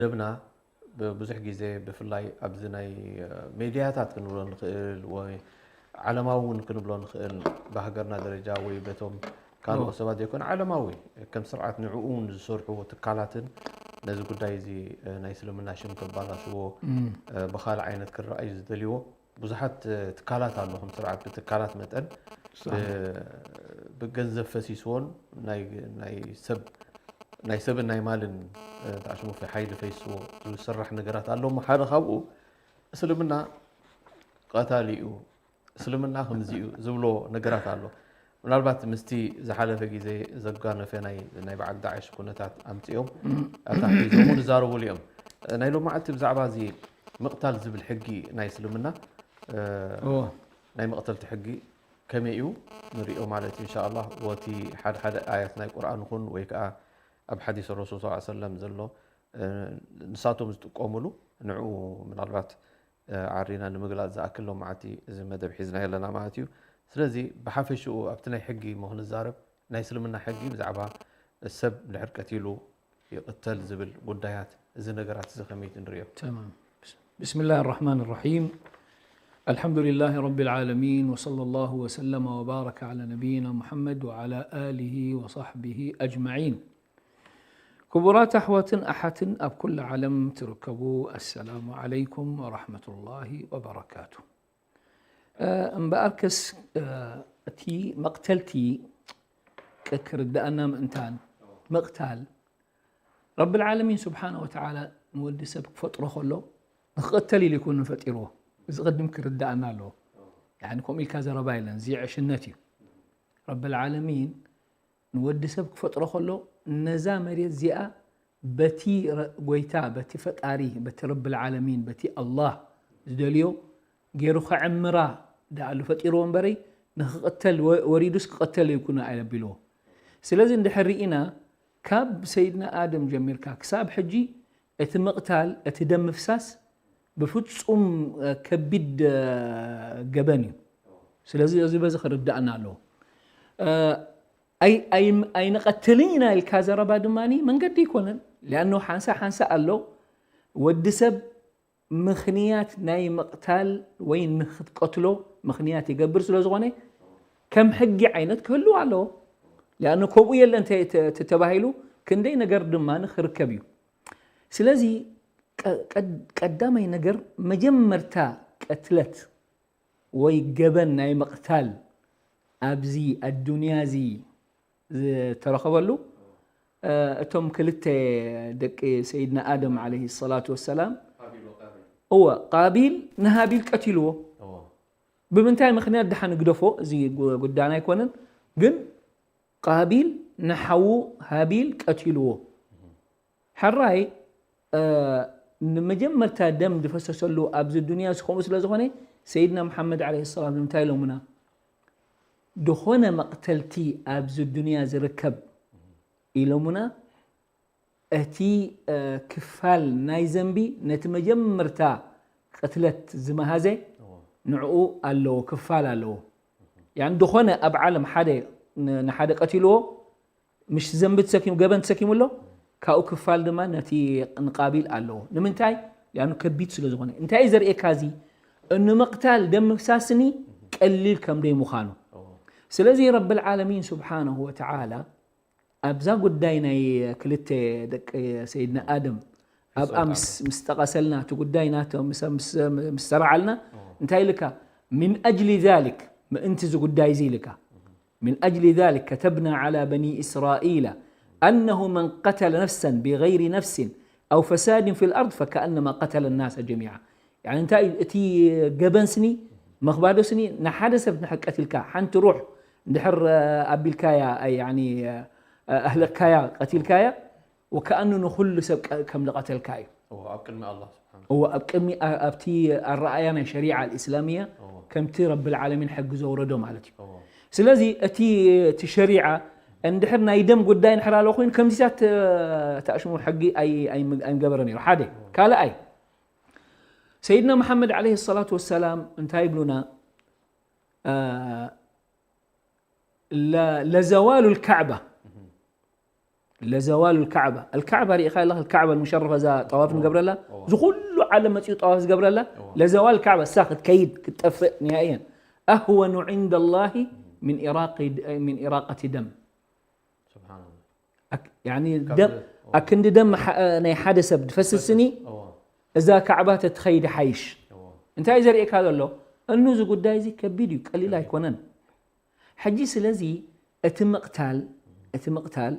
ደብና ብዙሕ ግዜ ብፍላይ ኣብዚ ናይ ሜድያታት ክንብሎ ንኽእል ወይ ዓለማዊ እውን ክንብሎ ንኽእል፣ ብሃገርና ደረጃ ወይ በቶም ካልኦት ሰባት ዘይኮነ ዓለማዊ ከም ስርዓት ንዕኡ እውን ዝሰርሑ ትካላትን ነዚ ጉዳይ እዚ ናይ እስልምና ሽም ከባላሽዎ ብኻልእ ዓይነት ክረኣዩ ዝደልይዎ ብዙሓት ትካላት ኣሎ። ከም ስርዓት ብትካላት መጠን ብገንዘብ ፈሲስዎን ናይ ሰብን ናይ ማልን ተኣሽሙፊ ሓይሊ ፈይስዎ ዝስራሕ ነገራት ኣሎ። ሓደ ካብኡ እስልምና ቀታሊ እዩ፣ እስልምና ከምዚ እዩ ዝብሎ ነገራት ኣሎ። ምናልባት ምስቲ ዝሓለፈ ግዜ ዘጋነፈ ናይ በዓል ዳዕሽ ኩነታት ኣምፅኦም ኣታሒዞም ንዛረቡሉ እዮም። ናይ ሎማዓልቲ ብዛዕባ እዚ ምቕታል ዝብል ሕጊ ናይ እስልምና ናይ መቕተልቲ ሕጊ ከመይ እዩ ንሪኦ ማለት እዩ። እንሻላ ወቲ ሓደ ሓደ ኣያት ናይ ቁርኣን ይኹን ወይ ከዓ ኣብ ሓዲስ ረሱል ስ ሰለም ዘሎ ንሳቶም ዝጥቀሙሉ ንዕኡ ምናልባት ዓሪና ንምግላፅ ዝኣክል ሎማዓልቲ እዚ መደብ ሒዝና ኣለና ማለት እዩ። ስለዚ ብሓፈሽኡ ኣብቲ ናይ ሕጊ እሞ ክንዛረብ ናይ እስልምና ሕጊ ብዛዕባ ሰብ ድሕር ቀቲሉ ይቕተል ዝብል ጉዳያት እዚ ነገራት እዚ ከመይ ንሪኦ? تمام. بسم الله الرحمن الرحيم. الحمد لله رب العالمين، وصلى الله وسلم وبارك على نبينا محمد وعلى آله وصحبه أجمعين. ክቡራት ኣሕዋትን ኣሓትን ኣብ ኩሉ ዓለም ትርከቡ፣ ኣሰላሙ ዓለይኩም ወራሕመቱላሂ ወበረካቱ። እምበኣርከስ እቲ መቕተልቲ ክርድኣና ምእንታን ምቕታል ረብል ዓለሚን ስብሓነ ወተዓላ ንወዲ ሰብ ክፈጥሮ ከሎ ንክቕተል ኢሉ ይኮነ ፈጢርዎ። እዚ ቅድም ክርድኣና ኣለዎ። ከምኡ ኢልካ ዘረባ የለን፣ እዚ ዕሽነት እዩ። ረብል ዓለሚን ንወዲ ሰብ ክፈጥሮ ከሎ ነዛ መሬት እዚኣ በቲ ጎይታ፣ በቲ ፈጣሪ፣ በቲ ረብል ዓለሚን፣ በቲ ኣላህ ዝደልዮ ገይሩ ከዕምራ ደኣሉ ፈጢርዎ እምበረይ ንክቕተል ወሪዱስ ክቐተል ይኩነ ኣየቢልዎ። ስለዚ እንድሕር ርኢና ካብ ሰይድና ኣደም ጀሚርካ ክሳብ ሕጂ እቲ ምቕታል፣ እቲ ደም ምፍሳስ ብፍጹም ከቢድ ገበን እዩ። ስለዚ እዚ በዚ ክርዳእና ኣለዎ። ኣይንቐትልን ኢና ኢልካ ዘረባ ድማ መንገዲ ኣይኮነን። ሊኣኖ ሓንሳ ሓንሳ ኣሎ። ወዲ ሰብ ምኽንያት ናይ ምቕታል ወይ ንክትቀትሎ ምኽንያት ይገብር ስለ ዝኾነ ከም ሕጊ ዓይነት ክህልው ኣለዎ። ሊኣኖ ከምኡ የለን ተባሂሉ ክንደይ ነገር ድማ ክርከብ እዩ። ስለዚ ቀዳማይ ነገር መጀመርታ ቅትለት ወይ ገበን ናይ ምቕታል ኣብዚ ኣዱንያ እዚ ዝተረኸበሉ እቶም ክልተ ደቂ ሰይድና ኣደም ዓለይሂ ሰላቱ ወሰላም እወ ቃቢል ንሃቢል ቀቲልዎ። ብምንታይ ምኽንያት ደሓን ግደፎ፣ እዚ ጉዳና ኣይኮነን። ግን ቃቢል ንሓዉ ሃቢል ቀቲልዎ። ሕራይ ንመጀመርታ ደም ዝፈሰሰሉ ኣብዚ ዱንያ እዚ ከምኡ ስለ ዝኾነ ሰይድና መሓመድ ዓለይሂ ሰላም እንታይ ኢሎምና? ዝኾነ መቕተልቲ ኣብዚ ዱንያ ዝርከብ ኢሎምና እቲ ክፋል ናይ ዘንቢ ነቲ መጀመርታ ቅትለት ዝመሃዘ ንዕኡ ኣለዎ፣ ክፋል ኣለዎ። ያን ዝኾነ ኣብ ዓለም ሓደ ንሓደ ቀቲልዎ ምሽ ዘንቢ ተሰኪሙ ገበን ተሰኪሙ ኣሎ። ካብኡ ክፋል ድማ ነቲ ንቃቢል ኣለዎ። ንምንታይ? ሊኣኑ ከቢድ ስለ ዝኾነ። እንታይ እዩ ዘርእየካ እዚ? ንምቕታል ደም ምፍሳስኒ ቀሊል ከም ደይ ምዃኑ። ስለዚ ረብል ዓለሚን ስብሓነሁ ወተዓላ ኣብዛ ጉዳይ ናይ ክልተ ደቂ ሰይድና ኣደም ኣብኣ ምስ ጠቐሰልና እቲ ጉዳይ ናቶ ምስ ሰራዓልና እንታይ ኢልካ? ምን ኣጅሊ ዛሊክ ምእንቲ እዚ ጉዳይ እዚ ኢልካ من أجل ذلك كتبنا على بني إسرائيل أنه من قتل نفسا بغير نفس أو فساد في الأرض فكأنما قتل الناس جميعا. يعني እንታይ እቲ ገበን ስኒ መኽባዶ ስኒ ንሓደ ሰብ ንድሕር ቀቲልካ ሓንቲ ሩሕ እንድሕር ኣቢልካያ ኣይ يعني ኣህለካያ ቀቲልካያ ወከኣኑ ንኹሉ ሰብ ከም ዝቐተልካ እዩ። እዎ ኣብ ቅድሚ ኣረኣእያ ናይ ሸሪዓ ኣልእስላምያ ከምቲ ረብል ዓለሚን ሕጊ ዘውረዶ ማለት እዩ። ስለዚ እቲ እቲ ሸሪዓ እንድሕር ናይ ደም ጉዳይ እንድሕር ኣሎ ኮይኑ ከምዚታት ተኣሽሙ ሕጊ ኣይምገበረ ነይሩ። ሓደ ካልኣይ ሰይድና መሓመድ ዓለይሂ ሰላቱ ወሰላም እንታይ ይብሉና? ለዘዋሉ ልካዕባ ለዘዋሉ ልካዕባ ኣልካዕባ ርኢኻ ኣለኻ ልካዕባ ልሙሸረፈ እዛ ጠዋፍ ንገብረላ እዋ። እዚ ኩሉ ዓለም መፂኡ ጠዋፍ ዝገብረላ እዋ። ለዘዋል ካዕባ እሳ ክትከይድ ክትጠፍእ ንያእየን ኣህወኑ ዕንደ ላሂ ምን ኢራቂ- ምን ኢራቀቲ ደም ስብሓንላ ኣክ- ያኒ ደም ኣክንዲ ደም ሓ- ናይ ሓደ ሰብ ድፈስስኒ እዋ እዛ ካዕባ ተትኸይድ ሓይሽ እዋ እንታይ ዘርእካ ዘሎ እኑ እዚ ጉዳይ እዚ ከቢድ እዩ ቀሊል ኣይኮነን ሕጂ ስለዚ እቲ ምቕታል እቲ ምቕታል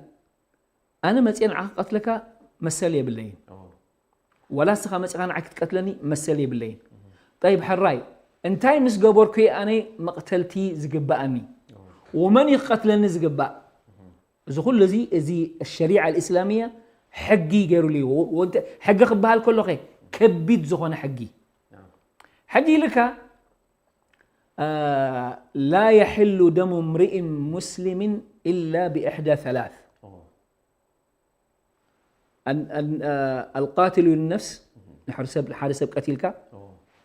ኣነ መፅየ ንዓኻ ክቀትለካ መሰል የብለይን እዋ ዋላ እስኻ መፅኻ ንዓይ ክትቀትለኒ መሰል የብለይን ጠይብ ሕራይ እንታይ ምስ ገበርኩ ኣነ መቕተልቲ ዝግባኣኒ ወመን እዩ ክቀትለኒ ዝግባእ እዚ ኩሉ እዚ እዚ ሸሪዓ ልእስላምያ ሕጊ ገይሩሉ እዩ ወ- ወንተ- ሕጊ ክበሃል ከሎ ኸ ከቢድ ዝኾነ ሕጊ ሕጂ ኢልካ لا يحل دم امرئ مسلم إلا بإحدى ثلاث እዋ القاتل للنفس ንሕር ሰብ ሓደ ሰብ ቀቲልካ እዋ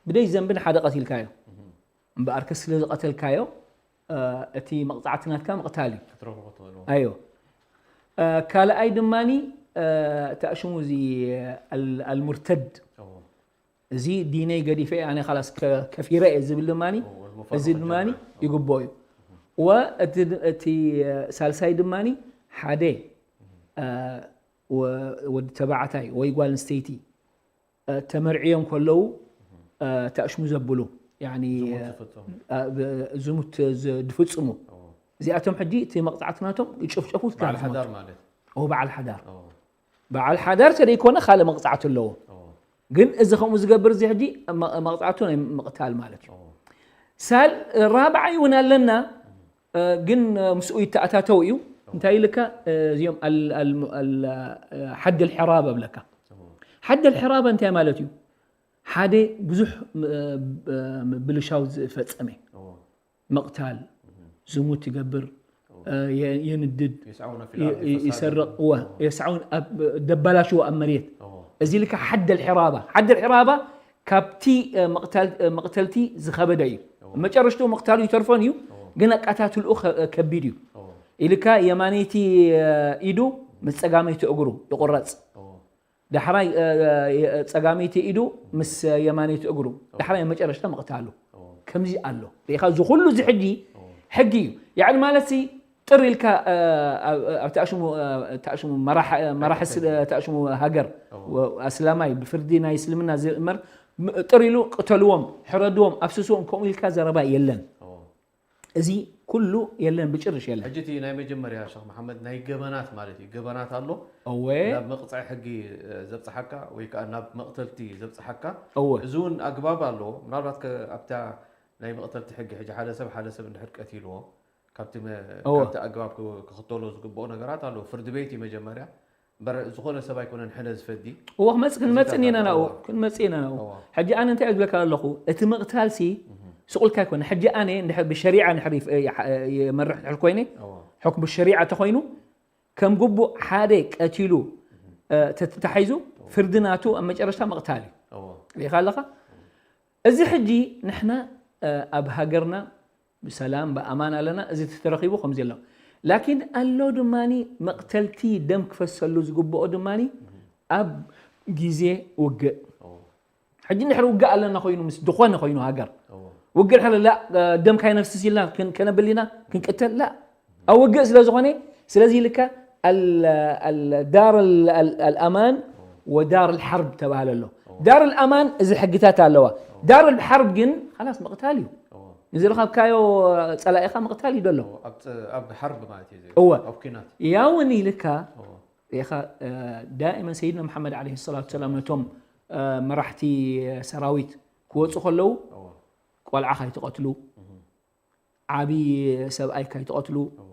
ብደይ ዘንቢ ንሓደ ቀቲልካዮ እምበኣርከ ስለ ዝቐተልካዮ እቲ መቕፃዕቲ ናትካ ምቕታል እዩ ክትረኽቦ ትኽእልዎ ኣዮ ካልኣይ ድማኒ ተኣሽሙ እዚ ኣልሙርተድ እዎ እዚ ዲነይ ገዲፈ ኣነ ካላስ ከፊረ እየ ዝብል ድማኒ እዎ፣ ወልሙፋረቀ እዚ ድማኒ ጀማዓ። ይግቦ እዩ ወእቲ ሳልሳይ ድማኒ ሓደ ወዲ ተባዕታይ ወይ ጓል ኣንስተይቲ ተመርዕዮም ከለዉ ተእሽሙ ዘብሉ ያኒ ዝሙት ዝፍጽሙ። ዝሙት ዝፍጽሙ እዎ። እዚኣቶም ሕጂ እቲ መቕፃዕቲ ናቶም ይጨፍጨፉ በዓል ሓዳር ማለት ኦ በዓል ሓዳር እዎ፣ በዓል ሓዳር ተደይኮነ ካልእ መቕፃዕቲ ኣለዎ እዎ። ግን እዚ ከምኡ ዝገብር እዚ ሕጂ መ- መቕፃዕቱ ናይ ምቕታል ማለት እዩ እዎ። ሳል ራብዓይ እውን ኣለና እ፣ ግን ምስኡ ይተኣታተው እዩ እንታይ ኢልካ እ፣ እዚኦም ኣል- ኣል- ኣል- እ፣ ሓድ ልሕራብ ኣብለካ እዎ። ሓድ ልሕራብ እንታይ ማለት እዩ ሓደ ብዙሕ እ፣ እ፣ ብልሻው ዝፈፀመ እዎ። መቕታል ዝሙት ይገብር እ፣ የ- የንድድ የስዓውነ ፊ ይ- ልኣርዲ ይ- ፈሳድ። ይሰርቕ እወ የስዓውን ኣብ- ደባላሽዎ ኣብ መሬት እዎ። እዚ ልካ ሓድ ልሕራባ ሓድ ልሕራባ ካብቲ እ፣ መቕታል- እ፣ መቕተልቲ ዝኸበደ እዩ መጨረሽቱ መቕታሉ ይተርፎን እዩ ግን ኣቃታትልኡ ከ- ከቢድ እዩ እዎ። ኢልካ የማነይቲ እ፣ ኢዱ ምስ ፀጋመይቲ እግሩ ይቑረፅ እዎ። ዳሕራይ እ፣ እ፣ ፀጋመይቲ ኢዱ ምስ የማነይቲ እግሩ ዳሕራይ መጨረሽታ መቕታሉ እዎ። ከምዚ ኣሎ ርኢኻ እዚ ኩሉ እዚ ሕጂ ሕጊ እዩ ያዕኒ ማለት ሲ ጥር ኢልካ እ፣ ኣብ ኣብ ተኣሽሙ እ፣ ተኣሽሙ መራሕ- እ፣ መራሒ ስ- እ፣ ተኣሽሙ ሃገር እዎ። ወ- ኣስላማይ ብፍርዲ ናይ እስልምና ዝእመር ም- ጥር ኢሉ ቅተልዎም ሕረድዎም ኣፍስስዎም ከምኡ ኢልካ ዘረባ የለን እዎ። እዚ ኩሉ የለን ብጭርሽ የለን ሕጂ እቲ ናይ መጀመርያ ሸኽ መሓመድ ናይ ገበናት ማለት እዩ ገበናት ኣሎ እወ ናብ መቕፃዒ ሕጊ እ፣ ዘብፅሓካ ወይ ከዓ ናብ መቕተልቲ ዘብፅሓካ እወ እዚ እውን ኣግባብ ኣለዎ ምናልባት ከ- ኣብታ ናይ መቕተልቲ ሕጊ ሕጂ ሓደ ሰብ ሓደ ሰብ እንድሕር ቀቲልዎ ካብቲ መ- እወ። ካብቲ ኣግባብ ክ- ክኽተሎ ዝግብኦ ነገራት ኣለዎ ፍርዲ ቤት እዩ መጀመርያ እምበር ዝኾነ ሰብ ኣይኮነን ሕነ ዝፈዲ እወ ክመፅ ክንመፅን ኢና ናብኡ እወ። ክንመፅእ ኢና ናብኡ እወ። ሕጂ ኣነ እንታይ ዝብለካ ኣለኹ እቲ ምቕታል ሲ ስቑልካ ኣይኮነ ሕጂ ኣነ እንድሕር ብሸሪዓ እንድሕር ይፍ- እ፣ ይሓ- እ፣ ይመርሕ እንድሕር ኮይነ እወ። ሕኩም ብሸሪዓ ተኾይኑ ከም ግቡእ ሓደ ቀቲሉ እ፣ ተተታሒዙ ፍርዲ ናቱ ኣብ መጨረሽታ ምቕታል እዩ እወ። ርኢኻ ኣለኻ እዚ ሕጂ ንሕና እ፣ ኣብ ሃገርና ብሰላም ብኣማን ኣለና እዚ ተተረኺቡ ከምዚ ኣሎ ላኪን ኣሎ ድማኒ መቕተልቲ ደም ክፈሰሉ ዝግብኦ ድማኒ ኣብ ግዜ ውግእ እወ። ሕጂ እንድሕር ውግእ ኣለና ኮይኑ ምስ ዝኾነ ኮይኑ ሃገር እወ። ውግእ ድሕር ላ ደም ካይነፍስስ ኢልና ክን- ከነብል ኢና ክንቅተል ላ ኣብ ውግእ ስለ ዝኾነ ስለዚ ኢልካ ኣል- ኣል- ዳር ኣል- ኣል- ኣልኣማን ወዳር ልሓርብ ተባህለ ኣሎ ዳር ልኣማን እዚ ሕግታት ኣለዋ ዳር ልሓርብ ግን ላስ ምቕታል እዩ እወ። ንዝረኸብካዮ ፀላኢኻ ምቕታል እዩ ደሎ እወ። ኣብ ፅ- ኣብ ሓርብ ማለት እዩ እወ ኣብ ኲናት ያውን ኢልካ እወ። ኢኻ ዳእመን ሰይድና መሓመድ ዓለ ሰላት ሰላም ነቶም እ፣ መራሕቲ ሰራዊት ክወፁ ከለዉ እወ። ቆልዓ ካይትቐትሉ ዓብዪ ሰብኣይ ካይትቐትሉ እወ።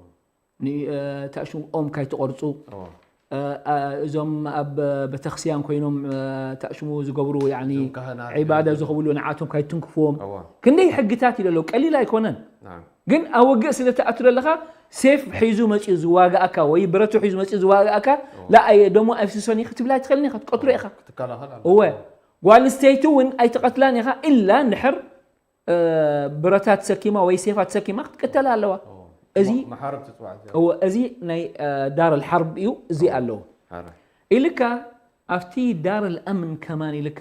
ን- እ፣ ተእሽሙ ኦም ካይትቐርፁ እወ። እ፣ እ፣ እዞም ኣብ ቤተክርስቲያን ኮይኖም እ፣ ተእሽሙ ዝገብሩ ያኒ እዞም ካህናት ዒባዳ ኮይኖም ዝኸብሉ ንዓቶም ካይትንክፍዎም እወ። ክንደይ ሕግታት ይደሎ ቀሊል ኣይኮነን ናም። ግን ኣብ ውግእ ስለ ትኣቱ ዘለኻ ሴፍ ሒዙ መፅኡ ዝዋግኣካ ወይ ብረቱ ሒዙ መፅኡ ዝዋግኣካ ላኣየ ደሞ ኣይፍስሶን እዩ ክትብል ኣይትኽእልን ኢኻ ትቀትሎ ኢኻ ክትከላኸል ኣሎ እወ ጓል ኣንስተይቲ እውን ኣይትቐትላን ኢኻ ኢላ እንድሕር እ፣ ብረታት ተሰኪማ ወይ ሴፋት ተሰኪማ ክትቅተል ኣለዋ እወ። እዚ መሓረብ ትፅዋዕ እዚኣ። እወ፣ እዚ ናይ እ፣ ዳር ኣልሓርብ እዩ። እዚ ኣለዎ ሓረ። ኢልካ ኣብቲ ዳር ኣልኣምን ከማን ኢልካ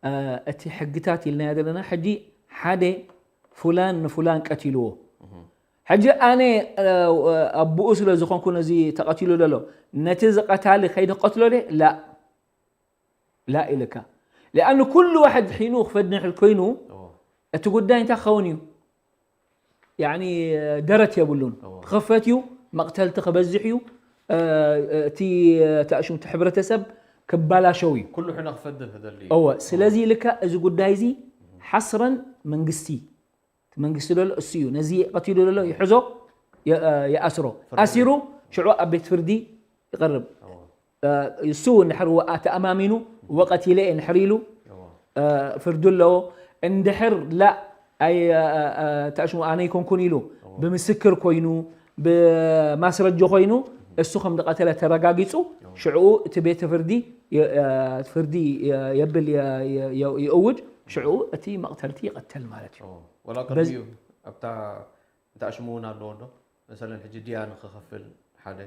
እ፣ እቲ ሕግታት ኢልናዮ ዘለና ሕጂ ሓደ ፉላን ንፉላን ቀቲልዎ። ሕጂ ኣነ እ፣ ኣቦኡ ስለ ዝኾንኩ ነዚ ተቐቲሉ ዘሎ ነቲ ዝቐታሊ ከይደ ቀትሎ ደ ላ ላ ኢልካ ሊኣኑ ኩሉ ዋሕድ ሒኑ ክፈድንሕ ኮይኑ እዎ። እቲ ጉዳይ እንታይ ክኸውን እዩ? ያኒ ደረት የብሉን። እዎ። ክኸፈት እዩ፣ መቕተልቲ ክበዝሕ እዩ፣ እ፣ እቲ ተኣሽሙ እቲ ሕብረተሰብ ክባላሸው እዩ። ኩሉ ሕነ ክፈድን ክደሊ እዩ። እወ፣ ስለዚ ልካ እዚ ጉዳይ እዚ ሓስረን መንግስቲ እቲ መንግስቲ ደሎ እሱ እዩ ነዚ ቀቲሉ ደሎ ይሕዞ የ- እ፣ ይኣስሮ። ኣሲሩ ሽዑ ኣብ ቤት ፍርዲ ይቐርብ። እዎ። እ፣ እሱ እንድሕር ወኣ ተኣማሚኑ ወቀቲለ እየ እንድሕር ኢሉ እዎ። እ፣ ፍርዱ ኣለዎ። እንድሕር ላ ኣይ እ፣ እ፣ ተኣሽሙ ኣነ ይኮንኩን ኢሉ ብምስክር ኮይኑ ብማስረጆ ኮይኑ እሱ ከም ዝቐተለ ተረጋጊፁ ሽዑ እቲ ቤት ፍርዲ የ- እ፣ ፍርዲ የ- የብል የ- የ- የ- ይእውጅ ሽዑ እቲ መቕተልቲ ይቐተል ማለት እዩ። እዎ። ወላ ቅድሚኡ ኣብታ እንተ ኣሽሙ እውን ኣለዎ ዶ? መሰለን ሕጂ ድያ ንክኸፍል ሓደ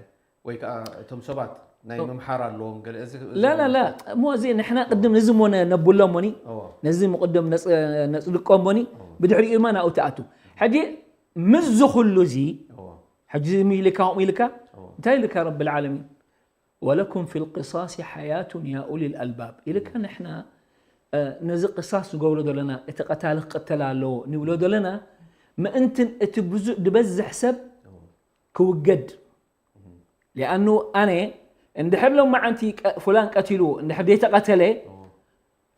ወይ ከዓ እቶም ሰባት ናይ ምምሓር ኣለዎም ገለ እዚ ላ ላ ላ እሞ እዚ ንሕና ቅድም ነዚ እሞ ነ- ነብሎ እሞኒ እዎ። ነዚ ምቅድም ነጽ- ነጽድቆ እሞኒ ብድሕሪኡ ድማ ናብኡ ትኣቱ። ሕጂ ምስዚ ኩሉ እዚ እዎ። ሕጂ እዚ ኢልካ ከምኡ ኢልካ እዎ። እንታይ ኢልካ ረቢ ልዓለሚን ወለኩም ፊ ልቅሳሲ ሓያቱን ያ ኡሊ ልኣልባብ ኢልካ ንሕና እ፣ ነዚ ቅሳስ ንገብሮ ዘለና እቲ ቀታሊ ክቅተል ኣለዎ ንብሎ ዘለና ምእንትን እቲ ብዙ- ዝበዝሕ ሰብ ክውገድ ሊኣኑ ኣነ እንድሕር ሎም መዓንቲ ቀ- ፉላን ቀቲሉ እንድሕር ዘይተቀተለ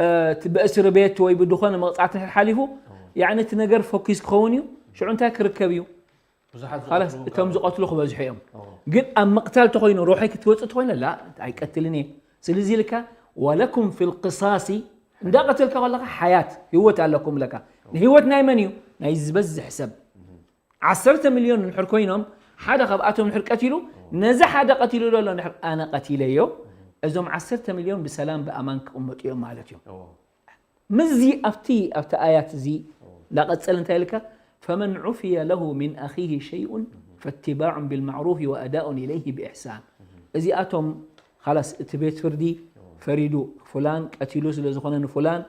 እ፣ እቲ ብእስር ቤት ወይ ብድኾነ መቕፃዕቲ እንድሕር ሓሊፉ ያዕኒ እቲ ነገር ፎኪስ ክኸውን እዩ ሽዑ እንታይ ክርከብ እዩ ብዙሓት ኻላስ ዝቐትሉ እቶም ዝቐትሉ ክበዝሑ እዮም እዎ። ግን ኣብ ምቕታል ተኾይኑ ሮሐይ ክትወፅእ ተኾይነ ላ ኣይቀትልን እየ ስለዚ ኢልካ ወለኩም ፊ ልቅሳሲ እንዳቐተልካ ከለካ ሓያት ህይወት ኣለኩም ለካ ንህይወት ናይ መን እዩ ናይ ዝበዝሕ ሰብ ዓሰርተ ሚልዮን እንድሕር ኮይኖም ሓደ ካብኣቶም እንድሕር ቀቲሉ ነዚ ሓደ ቀቲሉ ዘሎ እንድሕር ኣነ ቀቲለዮ እዞም ዓሰርተ ሚልዮን ብሰላም ብኣማን ክቕመጡ እዮም ማለት እዩ እዎ። ምስዚ ኣብቲ ኣብቲ ኣያት እዚ እንዳቐጸለ እንታይ ኢልካ فمن عفي له من أخيه شيء فاتباع بالمعروف وأداء إليه بإحسان እዚኣቶም ኻላስ እቲ ቤት ፍርዲ ፈሪዱ ፍላን ቀቲሉ ስለ ዝኾነ ንፍላን